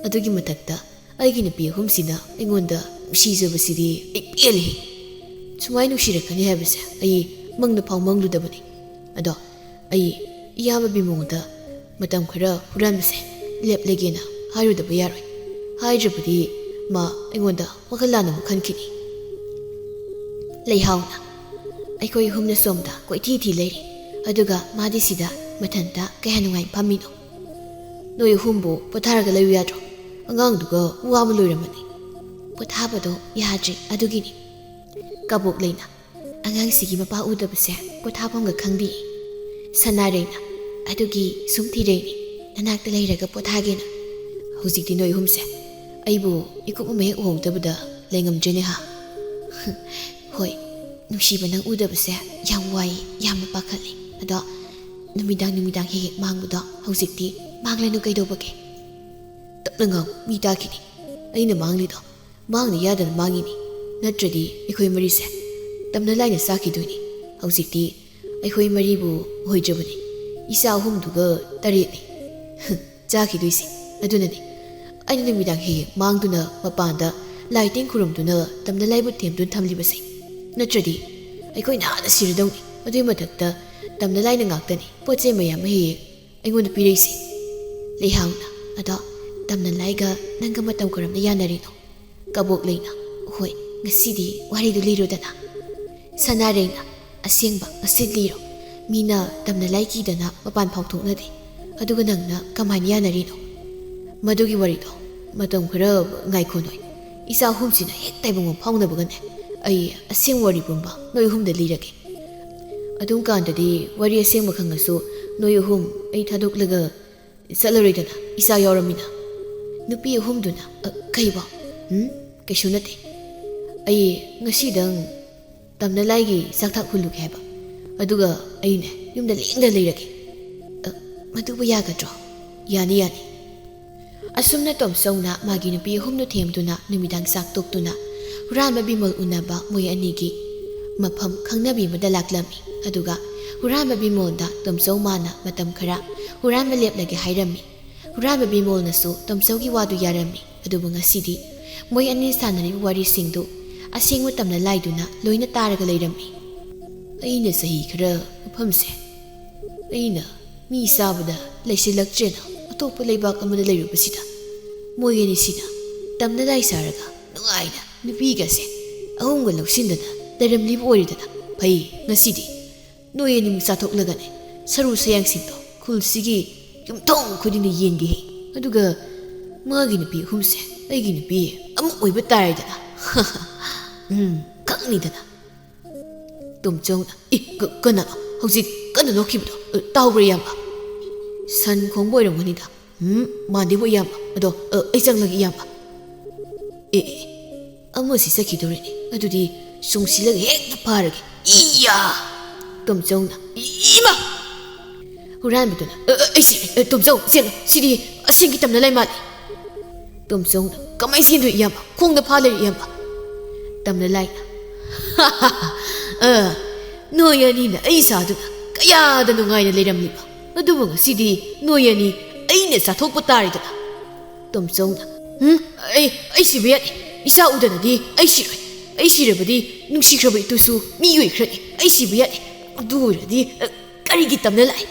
ꯑꯗꯨꯒꯤ ꯃꯊꯛꯇ ꯑꯩꯒꯤ ꯅꯨꯄꯤ ꯑꯍꯨꯝꯁꯤꯅ ꯑꯩꯉꯣꯟꯗ ꯅꯨꯡꯁꯤꯖꯕꯁꯤꯗꯤ ꯑꯩ ꯄꯦꯜꯂꯦ꯫ ꯁꯨꯃꯥꯏꯅ ꯅꯨꯡꯁꯤꯔꯛꯀꯅꯤ ꯍꯥꯏꯕꯁꯦ ꯑꯩ ꯃꯪꯗ ꯐꯥꯎ ꯃꯪꯂꯨꯗꯕꯅꯤ꯫ ꯑꯗꯣ ꯑꯩ ꯏꯌꯥꯝꯕ ꯕꯤꯃꯣꯗ ꯃꯇꯝ ꯈꯔ ꯍꯨꯔꯥꯟꯕꯁꯦ ꯂꯦꯞꯂꯒꯦꯅ ꯍꯥꯏꯔꯨꯗꯕ ꯌꯥꯔꯣꯏ꯫ ꯍꯥꯏꯗ꯭ꯔꯕꯗꯤ ꯃꯥ ꯑꯩꯉꯣꯟꯗ ꯋꯥꯈꯜ ꯂꯥꯟꯅ ꯑꯃꯨꯛ ꯈꯟꯈꯤꯅꯤ꯫" ꯂꯩꯍꯥꯎꯅ, "ꯑꯩꯈꯣꯏ ꯑꯍꯨꯝꯅ ꯁꯣꯝꯗ ꯀꯣꯏꯊꯤ ꯊꯤ ꯂꯩꯔꯤ, ꯑꯗꯨꯒ ꯃꯥꯗꯤ ꯁꯤꯗ ꯃꯊꯟꯇ ꯀꯌꯥ ꯅꯨꯡꯉꯥꯏꯅ ꯐꯝꯃꯤꯅꯣ? ꯅꯣꯏ ꯑꯍꯨꯝꯕꯨ ꯄꯣꯊꯥꯔꯒ ꯂꯩꯌꯨ ꯌꯥꯗ꯭ꯔꯣ? ꯑꯉꯥꯡꯗꯨꯒ ꯋꯥꯕ ꯂꯣꯏꯔꯝꯃꯅꯤ꯫" "ꯄꯣꯊꯥꯕꯗꯣ ꯌꯥꯗ꯭ꯔꯤ, ꯑꯗꯨꯒꯤꯅꯤ꯫" ꯀꯕꯣꯛ ꯂꯩꯅ, "ꯑꯉꯥꯡꯁꯤꯒꯤ ꯃꯄꯥ ꯎꯗꯕꯁꯦ ꯄꯣꯊꯥꯐꯝꯒ ꯈꯪꯗꯦ꯫" ꯁꯅꯥꯔꯩꯅ, "ꯑꯗꯨꯒꯤ ꯁꯨꯝ ꯊꯤꯔꯛꯏꯅꯤ, ꯅꯅꯥꯛꯇ ꯂꯩꯔꯒ ꯄꯣꯊꯥꯒꯦꯅ꯫" "ꯍꯧꯖꯤꯛꯇꯤ ꯅꯣꯏ ꯑꯍꯨꯝꯁꯦ ꯑꯩꯕꯨ ꯏꯀꯨꯞ ꯑꯃ ꯍꯦꯛ ꯎꯍꯧꯗꯕꯗ ꯂꯩꯉꯝꯗ꯭ꯔꯦꯅꯦ ꯍꯥ?" "ꯍꯣꯏ, ꯅꯨꯡꯁꯤꯕ, ꯅꯪ ꯎꯗꯕꯁꯦ ꯌꯥꯝ ꯋꯥꯏ, ꯌꯥꯝꯅ ꯄꯥꯈꯠꯂꯤ꯫ ꯑꯗꯣ ꯅꯨꯃꯤꯗꯥꯡ ꯅꯨꯃꯤꯗꯥꯡ ꯍꯦꯛ ꯍꯦꯛ ꯃꯥꯡꯕꯗꯣ ꯍꯧꯖꯤꯛꯇꯤ ꯃꯥꯡꯂꯅꯨ ꯀꯩꯗꯧꯕꯒꯦ?" "ꯇꯞꯅ ꯉꯥꯡꯉꯨ, ꯃꯤ ꯇꯥꯈꯤꯅꯤ꯫ ꯑꯩꯅ ꯃꯥꯡꯂꯤꯗꯣ ꯃꯥꯡꯗ ꯌꯥꯗꯅ ꯃꯥꯡꯉꯤꯅꯤ, ꯅꯠꯇ꯭ꯔꯗꯤ ꯑꯩꯈꯣꯏ ꯃꯔꯤꯁꯦ ꯇꯝꯅ ꯂꯥꯏꯅ ꯆꯥꯈꯤꯗꯣꯏꯅꯤ꯫ ꯍꯧꯖꯤꯛꯇꯤ ꯑꯩꯈꯣꯏ ꯃꯔꯤꯕꯨ ꯑꯣꯏꯗ꯭ꯔꯕꯅꯤ, ꯏꯆꯥ ꯑꯍꯨꯝꯗꯨꯒ ꯇꯔꯦꯠꯅꯤ ꯆꯥꯈꯤꯗꯣꯏꯁꯦ꯫ ꯑꯗꯨꯅꯅꯤ ꯑꯩꯅ ꯅꯨꯃꯤꯗꯥꯡ ꯍꯦꯛ ꯍꯦꯛ ꯃꯥꯡꯗꯨꯅ ꯃꯄꯥꯟꯗ ꯂꯥꯏ ꯇꯤꯟ ꯈꯨꯔꯨꯝꯗꯨꯅ ꯇꯝꯅ ꯂꯥꯏꯕꯨ ꯊꯦꯝꯗꯨꯅ ꯊꯝꯂꯤꯕꯁꯦ꯫ ꯅꯠꯇ꯭ꯔꯗꯤ ꯑꯩꯈꯣꯏ ꯅꯍꯥꯟꯅ ꯁꯤꯔꯗꯧꯅꯤ꯫ ꯑꯗꯨꯒꯤ ꯃꯊꯛꯇ ꯇꯝꯅ ꯂꯥꯏꯅ ꯉꯥꯛꯇꯅꯤ ꯄꯣꯠ ꯆꯩ ꯃꯌꯥꯝ ꯑꯃ ꯍꯦꯛ ꯍꯦꯛ ꯑꯩꯉꯣꯟꯗ ꯄꯤꯔꯛꯏꯁꯦ꯫" ꯂꯩꯍꯥꯎꯅ, "ꯑꯗꯣ ꯇꯝꯅ ꯂꯥꯏꯒ ꯅꯪꯒ ꯃꯇꯧ ꯀꯔꯝꯅ ꯌꯥꯅꯔꯤꯅꯣ?" ꯀꯕꯣꯛ ꯂꯩꯅ, "ꯍꯣꯏ, ꯉꯁꯤꯗꯤ ꯋꯥꯔꯤꯗꯨ ꯂꯤꯔꯣꯗꯅ꯫" ꯁꯅꯥꯔꯩꯅ, "ꯑꯁꯦꯡꯕ ꯉꯁꯤ ꯂꯤꯔꯣ꯫ ꯃꯤꯅ ꯇꯝꯅ ꯂꯥꯏ ꯀꯤꯗꯅ ꯃꯄꯥꯟ ꯐꯥꯎ ꯊꯣꯛꯅꯗꯦ, ꯑꯗꯨꯒ ꯅꯪꯅ ꯀꯃꯥꯏꯅ ꯌꯥꯅꯔꯤꯅꯣ?" "ꯃꯗꯨꯒꯤ ꯋꯥꯔꯤꯗꯣ ꯃꯇꯝ ꯈꯔ ꯉꯥꯏꯈꯣ ꯅꯣꯏ꯫ ꯏꯆꯥ ꯑꯍꯨꯝꯁꯤꯅ ꯍꯦꯛ ꯇꯥꯏꯕꯪ ꯄꯥꯟ ꯐꯥꯎꯅꯕꯒꯅꯦ ꯑꯩ ꯑꯁꯦꯡꯕ ꯋꯥꯔꯤ ꯄꯨꯝꯕ ꯅꯣꯏ ꯑꯍꯨꯝꯗ ꯂꯤꯔꯒꯦ꯫ ꯑꯗꯨꯝ ꯀꯥꯟꯗꯗꯤ ꯋꯥꯔꯤ ꯑꯁꯦꯡꯕ ꯈꯪꯉꯁꯨ ꯅꯣꯏ ꯑꯍꯨꯝ ꯑꯩ ꯊꯥꯗꯣꯛꯂꯒ ꯆꯠꯂꯔꯣꯏꯗꯅ, ꯏꯆꯥ ꯌꯥꯎꯔꯝꯃꯤꯅ꯫" ꯅꯨꯄꯤ ꯑꯍꯨꯝꯗꯨꯅ, "ꯑ, ꯀꯩꯕꯣ? ꯎꯝ? ꯀꯩꯁꯨ ꯅꯠꯇꯦ꯫ ꯑꯩ ꯉꯁꯤꯗꯪ ꯇꯝꯅ ꯂꯥꯏꯒꯤ ꯆꯥꯛ ꯊꯥꯛ ꯍꯨꯜꯂꯨꯒꯦ ꯍꯥꯏꯕ꯫ ꯑꯗꯨꯒ ꯑꯩꯅꯦ ꯌꯨꯝꯗ ꯂꯦꯡꯗ ꯂꯩꯔꯒꯦ꯫" "ꯑ, ꯃꯗꯨꯕꯨ ꯌꯥꯒꯗ꯭ꯔꯣ?" "ꯌꯥꯅꯤ, ꯌꯥꯅꯤ꯫" ꯑꯁꯨꯝꯅ ꯇꯣꯝꯆꯧꯅ ꯃꯥꯒꯤ ꯅꯨꯄꯤ ꯑꯍꯨꯝꯗꯨ ꯊꯦꯝꯗꯨꯅ ꯅꯨꯃꯤꯗꯥꯡ ꯆꯥꯛ ꯇꯣꯛꯇꯨꯅ ꯍꯨꯔꯥꯟꯕ ꯕꯤꯃꯣꯜ ꯎꯅꯕ ꯃꯣꯏ ꯑꯅꯤꯒꯤ ꯃꯐꯝ ꯈꯪꯅꯕꯤ ꯑꯃꯗ ꯂꯥꯛꯂꯝꯃꯤ꯫ ꯑꯗꯨꯒ ꯍꯨꯔꯥꯟꯕ ꯕꯤꯃꯣꯜꯗ ꯇꯣꯝꯆꯧ ꯃꯥꯅ ꯃꯇꯝ ꯈꯔ ꯍꯨꯔꯥꯟꯕ ꯂꯦꯞꯂꯒꯦ ꯍꯥꯏꯔꯝꯃꯤ꯫ ꯍꯨꯔꯥꯟꯕ ꯕꯤꯃꯣꯜꯅꯁꯨ ꯇꯣꯝꯆꯧꯒꯤ ꯋꯥꯗꯨ ꯌꯥꯔꯝꯃꯤ꯫ ꯑꯗꯨꯕꯨ ꯉꯁꯤꯗꯤ ꯃꯣꯏ ꯑꯅꯤ ꯁꯥꯟꯅꯔꯤꯕ ꯋꯥꯔꯤꯁꯤꯡꯗꯨ ꯑꯁꯦꯡꯕ ꯇꯝꯅ ꯂꯥꯏꯗꯨꯅ ꯂꯣꯏꯅ ꯇꯥꯔꯒ ꯂꯩꯔꯝꯃꯤ꯫ ꯑꯩꯅ ꯆꯍꯤ ꯈꯔ ꯃꯐꯝꯁꯦ ꯑꯩꯅ ꯃꯤ ꯆꯥꯕꯗ ꯂꯩꯁꯤꯜꯂꯛꯇ꯭ꯔꯦꯅ ꯑꯇꯣꯞꯄ ꯂꯩꯕꯥꯛ ꯑꯃꯗ ꯂꯩꯔꯨꯕꯁꯤꯗ ꯃꯣꯏ ꯑꯅꯤꯁꯤꯅ ꯇꯝꯅ ꯂꯥꯏ ꯁꯥꯔꯒ ꯅꯨꯡꯉꯥꯏꯅ ꯅꯨꯄꯤꯒꯁꯦ ꯑꯍꯨꯝꯒ ꯂꯧꯁꯤꯟꯗꯅ ꯂꯩꯔꯝꯂꯤꯕ ꯑꯣꯏꯔꯦꯗꯅ꯫ ꯐꯩ, ꯉꯁꯤꯗꯤ ꯅꯣꯏ ꯑꯅꯤꯃꯛ ꯆꯥꯊꯣꯛꯂꯒꯅꯦ ꯁꯔꯨ ꯁꯌꯥꯡꯁꯤꯡꯗꯣ ꯈꯨꯜꯁꯤꯒꯤ ꯌꯨꯝꯊꯣꯡ ꯈꯨꯗꯤꯡꯗ ꯌꯦꯟꯒꯦ꯫ ꯑꯗꯨꯒ ꯃꯥꯒꯤ ꯅꯨꯄꯤ ꯑꯍꯨꯝꯁꯦ ꯑꯩꯒꯤ ꯅꯨꯄꯤ ꯑꯃ ꯑꯣꯏꯕ ꯇꯥꯔꯦꯗꯅ꯫ ꯎꯝ, ꯈꯪꯅꯤꯗꯅ꯫ ꯇꯣꯝꯆꯧꯅ, "ꯏ, ꯀ-, ꯀꯅꯥꯅꯣ ꯍꯧꯖꯤꯛ ꯀꯟꯅ ꯅꯣꯛꯈꯤꯕꯗꯣ? ꯑ, ꯇꯥꯍꯧꯕ꯭ꯔꯥ, ꯏꯌꯥꯝꯕ?" "ꯁꯟ ꯈꯣꯡꯕ ꯑꯣꯏꯔꯝꯒꯅꯤꯗ꯫" "ꯎꯝ, ꯃꯥꯟꯗꯦꯕꯨ, ꯏꯌꯥꯝꯕ꯫ ꯑꯗꯣ, ꯑ, ꯑꯩ ꯆꯪꯂꯒꯦ, ꯏꯌꯥꯝꯕ꯫" "ꯑꯦ, ꯑꯦ, ꯑꯦ, ꯑꯃꯁꯤ ꯆꯠꯈꯤꯗꯧꯔꯦꯅꯦ꯫ ꯑꯗꯨꯗꯤ ꯆꯨꯡꯁꯤꯜꯂꯒ ꯍꯦꯛꯇ ꯐꯥꯔꯒꯦ꯫" ꯏꯌꯥ! ꯇꯣꯝꯆꯧꯅ, "ꯏꯃꯥ!" ꯍꯨꯔꯥꯟꯕꯗꯨꯅ, "ꯑ, ꯑ, ꯑꯩ ꯁꯤ, ꯑ, ꯇꯣꯝꯆꯧ, ꯆꯦꯜꯂꯣ꯫ ꯁꯤꯗꯤ ꯑꯁꯦꯡꯒꯤ ꯇꯝꯅ ꯂꯥꯏ ꯃꯥꯜꯂꯤ꯫" ꯇꯣꯝꯆꯧꯅ, "ꯀꯃꯥꯏꯅ ꯆꯦꯟꯗꯣꯏ, ꯏꯌꯥꯝꯕ? ꯈꯣꯡꯗ ꯐꯥ ꯂꯩꯔꯦ, ꯏꯌꯥꯝꯕ꯫" ꯇꯝꯅ ꯂꯥꯏꯅ, "ꯑ, ꯅꯣꯏ ꯑꯅꯤꯅ ꯑꯩ ꯁꯥꯗꯨꯅ ꯀꯌꯥꯗ ꯅꯨꯡꯉꯥꯏꯅ ꯂꯩꯔꯝꯂꯤꯕ꯫ ꯑꯗꯨꯕꯨ ꯉꯁꯤꯗꯤ ꯅꯣꯏ ꯑꯅꯤ ꯑꯩꯅ ꯆꯥꯊꯣꯛꯄ ꯇꯥꯔꯦꯗꯅ꯫" ꯇꯣꯝꯆꯧꯅ, "ꯎꯝ, ꯑꯩ, ꯑꯩ ꯁꯤꯕ ꯌꯥꯗꯦ꯫ ꯏꯆꯥ ꯎꯗꯅꯗꯤ ꯑꯩ ꯁꯤꯔꯣꯏ꯫ ꯑꯩ ꯁꯤꯔꯕꯗꯤ ꯅꯨꯡꯁꯤꯈ꯭ꯔꯕ ꯏꯇꯨꯁꯨ ꯃꯤ ꯑꯣꯏꯈ꯭ꯔꯅꯤ꯫ ꯑꯩ ꯁꯤꯕ ꯌꯥꯗꯦ꯫ ꯑꯗꯨ ꯑꯣꯏꯔꯗꯤ, ꯑ, ꯀꯔꯤꯒꯤ ꯇꯝꯅ ꯂꯥꯏ?"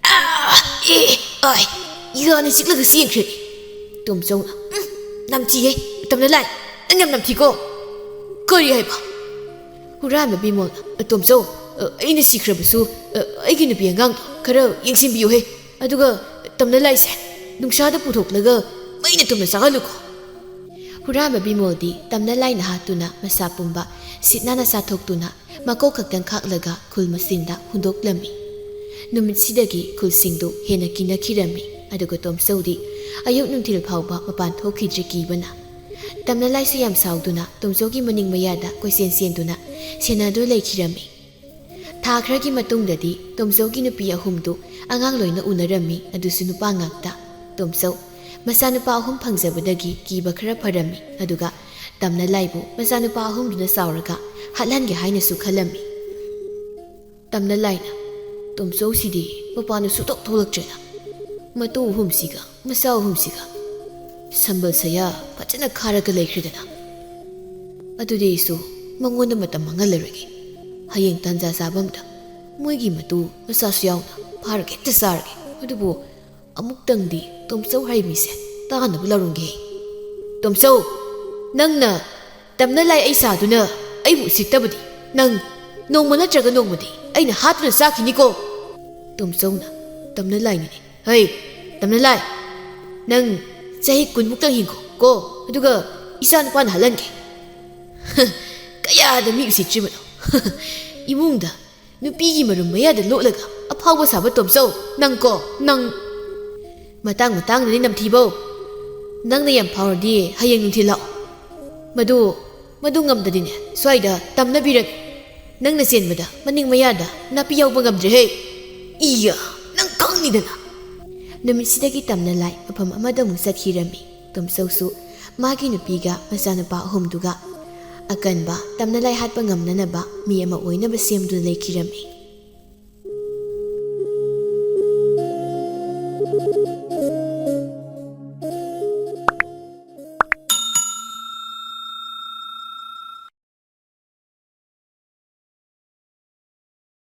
ꯑꯥ! ꯑꯦ! ꯑꯥꯏ! ꯌꯥꯅ ꯆꯤꯛꯂꯒ ꯆꯦꯟꯈ꯭ꯔꯦ꯫ ꯇꯣꯝꯆꯧꯅ, "ꯎꯝ, ꯅꯝꯊꯤꯍꯦ, ꯇꯝꯅ ꯂꯥꯏ, ꯅꯪ ꯌꯥꯝ ꯅꯝꯊꯤꯀꯣ꯫" "ꯀꯔꯤ ꯍꯥꯏꯕ?" ꯍꯨꯔꯥꯟꯕ ꯕꯤꯃꯣꯜꯅ, "ꯑ, ꯇꯣꯝꯆꯧ, ꯑ, ꯑꯩꯅ ꯁꯤꯈ꯭ꯔꯕꯁꯨ, ꯑ, ꯑꯩꯒꯤ ꯅꯨꯄꯤ ꯑꯉꯥꯡꯗꯣ ꯈꯔ ꯌꯦꯡꯁꯤꯟꯕꯤꯌꯨꯍꯦ꯫ ꯑꯗꯨꯒ ꯇꯝꯅ ꯂꯥꯏꯁꯦ ꯅꯨꯡꯁꯥꯗ ꯄꯨꯊꯣꯛꯂꯒ ꯃꯩꯅ ꯇꯨꯝꯅ ꯆꯥꯛꯍꯜꯂꯨꯀꯣ꯫" ꯍꯨꯔꯥꯟꯕ ꯕꯤꯃꯣꯜꯗꯤ ꯇꯝꯅ ꯂꯥꯏꯅ ꯍꯥꯠꯇꯨꯅ ꯃꯁꯥ ꯄꯨꯝꯕ ꯁꯤꯠ ꯅꯥꯟꯅ ꯆꯥꯊꯣꯛꯇꯨꯅ ꯃꯀꯣꯛ ꯈꯛꯇꯪ ꯈꯥꯛꯂꯒ ꯈꯨꯜ ꯃꯁꯤꯟꯗ ꯍꯨꯟꯗꯣꯛꯂꯝꯃꯤ꯫ ꯅꯨꯃꯤꯠꯁꯤꯗꯒꯤ ꯈꯨꯜꯁꯤꯡꯗꯨ ꯍꯦꯟꯅ ꯀꯤꯅꯈꯤꯔꯝꯃꯤ꯫ ꯑꯗꯨꯒ ꯇꯣꯝꯆꯧꯗꯤ ꯑꯌꯨꯛ ꯅꯨꯡꯊꯤꯜ ꯐꯥꯎꯕ ꯃꯄꯥꯟ ꯊꯣꯛꯈꯤꯗ꯭ꯔꯦ ꯀꯤꯕꯅ꯫ ꯇꯝꯅ ꯂꯥꯏꯁꯨ ꯌꯥꯝ ꯁꯥꯎꯗꯨꯅ ꯇꯣꯝꯆꯧꯒꯤ ꯃꯅꯤꯡ ꯃꯌꯥꯗ ꯀꯣꯏꯆꯦꯟ ꯆꯦꯟꯗꯨꯅ ꯁꯦꯟꯅꯗꯨꯅ ꯂꯩꯈꯤꯔꯝꯃꯤ꯫ ꯊꯥ ꯈꯔꯒꯤ ꯃꯇꯨꯡꯗꯗꯤ ꯇꯣꯝꯆꯧꯒꯤ ꯅꯨꯄꯤ ꯑꯍꯨꯝꯗꯨ ꯑꯉꯥꯡ ꯂꯣꯏꯅ ꯎꯅꯔꯝꯃꯤ, ꯑꯗꯨꯁꯨ ꯅꯨꯄꯥ ꯉꯥꯛꯇ꯫ ꯇꯣꯝꯆꯧ, ꯃꯆꯥꯅꯨꯄꯥ ꯑꯍꯨꯝ ꯐꯪꯖꯕꯗꯒꯤ ꯀꯤꯕ ꯈꯔ ꯐꯔꯝꯃꯤ꯫ ꯑꯗꯨꯒ ꯇꯝꯅ ꯂꯥꯏꯕꯨ ꯃꯆꯥꯅꯨꯄꯥ ꯑꯍꯨꯝꯗꯨꯅ ꯆꯥꯎꯔꯒ ꯍꯥꯠꯍꯟꯒꯦ ꯍꯥꯏꯅꯁꯨ ꯈꯜꯂꯝꯃꯤ꯫ ꯇꯝꯅ ꯂꯥꯏꯅ ꯇꯣꯝꯆꯧꯁꯤꯗꯤ ꯃꯄꯥꯟꯗ ꯁꯨꯛꯊꯣꯛ ꯊꯣꯛꯂꯛꯇ꯭ꯔꯦꯅ, ꯃꯇꯨ ꯑꯍꯨꯝꯁꯤꯒ ꯃꯆꯥ ꯑꯍꯨꯝꯁꯤꯒ ꯁꯝꯕꯜ ꯁꯌꯥ ꯐꯖꯅ ꯈꯥꯔꯒ ꯂꯩꯈ꯭ꯔꯦꯗꯅ꯫ ꯑꯗꯨꯗꯤ ꯑꯩꯁꯨ ꯃꯉꯣꯟꯗ ꯃꯇꯝ ꯃꯥꯡꯍꯜꯂꯔꯣꯏꯒꯦ꯫ ꯍꯌꯦꯡ ꯇꯥꯟꯖꯥ ꯆꯥꯕ ꯑꯃꯗ ꯃꯣꯏꯒꯤ ꯃꯇꯨ ꯃꯆꯥꯁꯨ ꯌꯥꯎꯅ ꯐꯥꯔꯒ ꯍꯦꯛꯇ ꯆꯥꯔꯒꯦ꯫ ꯑꯗꯨꯕꯨ ꯑꯃꯨꯛꯇꯪꯗꯤ ꯇꯣꯝꯆꯧ ꯍꯥꯏꯔꯤꯕ ꯃꯤꯁꯦ ꯇꯥꯅꯕ ꯂꯧꯔꯝꯒꯦ꯫ ꯇꯣꯝꯆꯧ, ꯅꯪꯅ ꯇꯝꯅ ꯂꯥꯏ ꯑꯩ ꯁꯥꯗꯨꯅ ꯑꯩꯕꯨ ꯎꯁꯤꯠꯇꯕꯗꯤ ꯅꯪ ꯅꯣꯡꯃ ꯅꯠꯇ꯭ꯔꯒ ꯅꯣꯡꯃꯗꯤ ꯑꯩꯅ ꯍꯥꯠꯇꯨꯅ ꯆꯥꯈꯤꯅꯤꯀꯣ꯫ ꯇꯣꯝꯆꯧꯅ ꯇꯝꯅ ꯂꯥꯏꯅꯤꯅꯦ꯫ ꯍꯩ, ꯇꯝꯅ ꯂꯥꯏ, ꯅꯪ ꯆꯍꯤ ꯀꯨꯟꯃꯨꯛꯇꯪ ꯍꯤꯡꯈꯣ ꯀꯣ, ꯑꯗꯨꯒ ꯏꯆꯥ ꯅꯨꯄꯥꯅ ꯍꯜꯍꯟꯒꯦ꯫ ꯀꯌꯥꯗ ꯃꯤ ꯎꯁꯤꯠꯇ꯭ꯔꯤꯕꯅꯣ꯫ ꯏꯃꯨꯡꯗ ꯅꯨꯄꯤꯒꯤ ꯃꯔꯨꯝ ꯃꯌꯥꯗ ꯂꯣꯠꯂꯒ ꯑꯐꯥꯎꯕ ꯁꯥꯕ ꯇꯣꯝꯆꯧ, ꯅꯪ ꯀꯣ, ꯅꯪ꯫ ꯃꯇꯥꯡ ꯃꯇꯥꯡꯗꯅꯤ ꯅꯝꯊꯤꯕꯧ꯫ ꯅꯪꯅ ꯌꯥꯝ ꯐꯥꯎꯔꯗꯤ ꯍꯌꯦꯡ ꯅꯨꯡꯊꯤꯜ ꯂꯥꯛꯑꯣ꯫ ꯃꯗꯨ, ꯃꯗꯨ ꯉꯝꯗꯗꯤꯅꯦ, ꯁ꯭ꯋꯥꯏꯗ ꯇꯝꯅꯕꯤꯔꯒꯦ꯫ ꯅꯪꯅ ꯆꯦꯟꯕꯗ ꯃꯅꯤꯡ ꯃꯌꯥꯗ ꯅꯥꯄꯤ ꯌꯥꯎꯕ ꯉꯝꯗ꯭ꯔꯦꯍꯦ꯫ ꯏꯌꯥ, ꯅꯪ ꯈꯪꯅꯤꯗꯅ꯫ ꯅꯨꯃꯤꯠꯁꯤꯗꯒꯤ ꯇꯝꯅ ꯂꯥꯏ ꯃꯐꯝ ꯑꯃꯗ ꯑꯃꯨꯛ ꯆꯠꯈꯤꯔꯝꯃꯤ꯫ ꯇꯣꯝꯆꯧꯁꯨ ꯃꯥꯒꯤ ꯅꯨꯄꯤꯒ ꯃꯆꯥꯅꯨꯄꯥ ꯑꯍꯨꯝꯗꯨꯒ ꯑꯀꯟꯕ ꯇꯝꯅ ꯂꯥꯏ ꯍꯥꯠꯄ ꯉꯝꯅꯅꯕ ꯃꯤ ꯑꯃ ꯑꯣꯏꯅꯕ ꯁꯦꯝꯗꯨꯅ ꯂꯩꯈꯤꯔꯝꯃꯤ꯫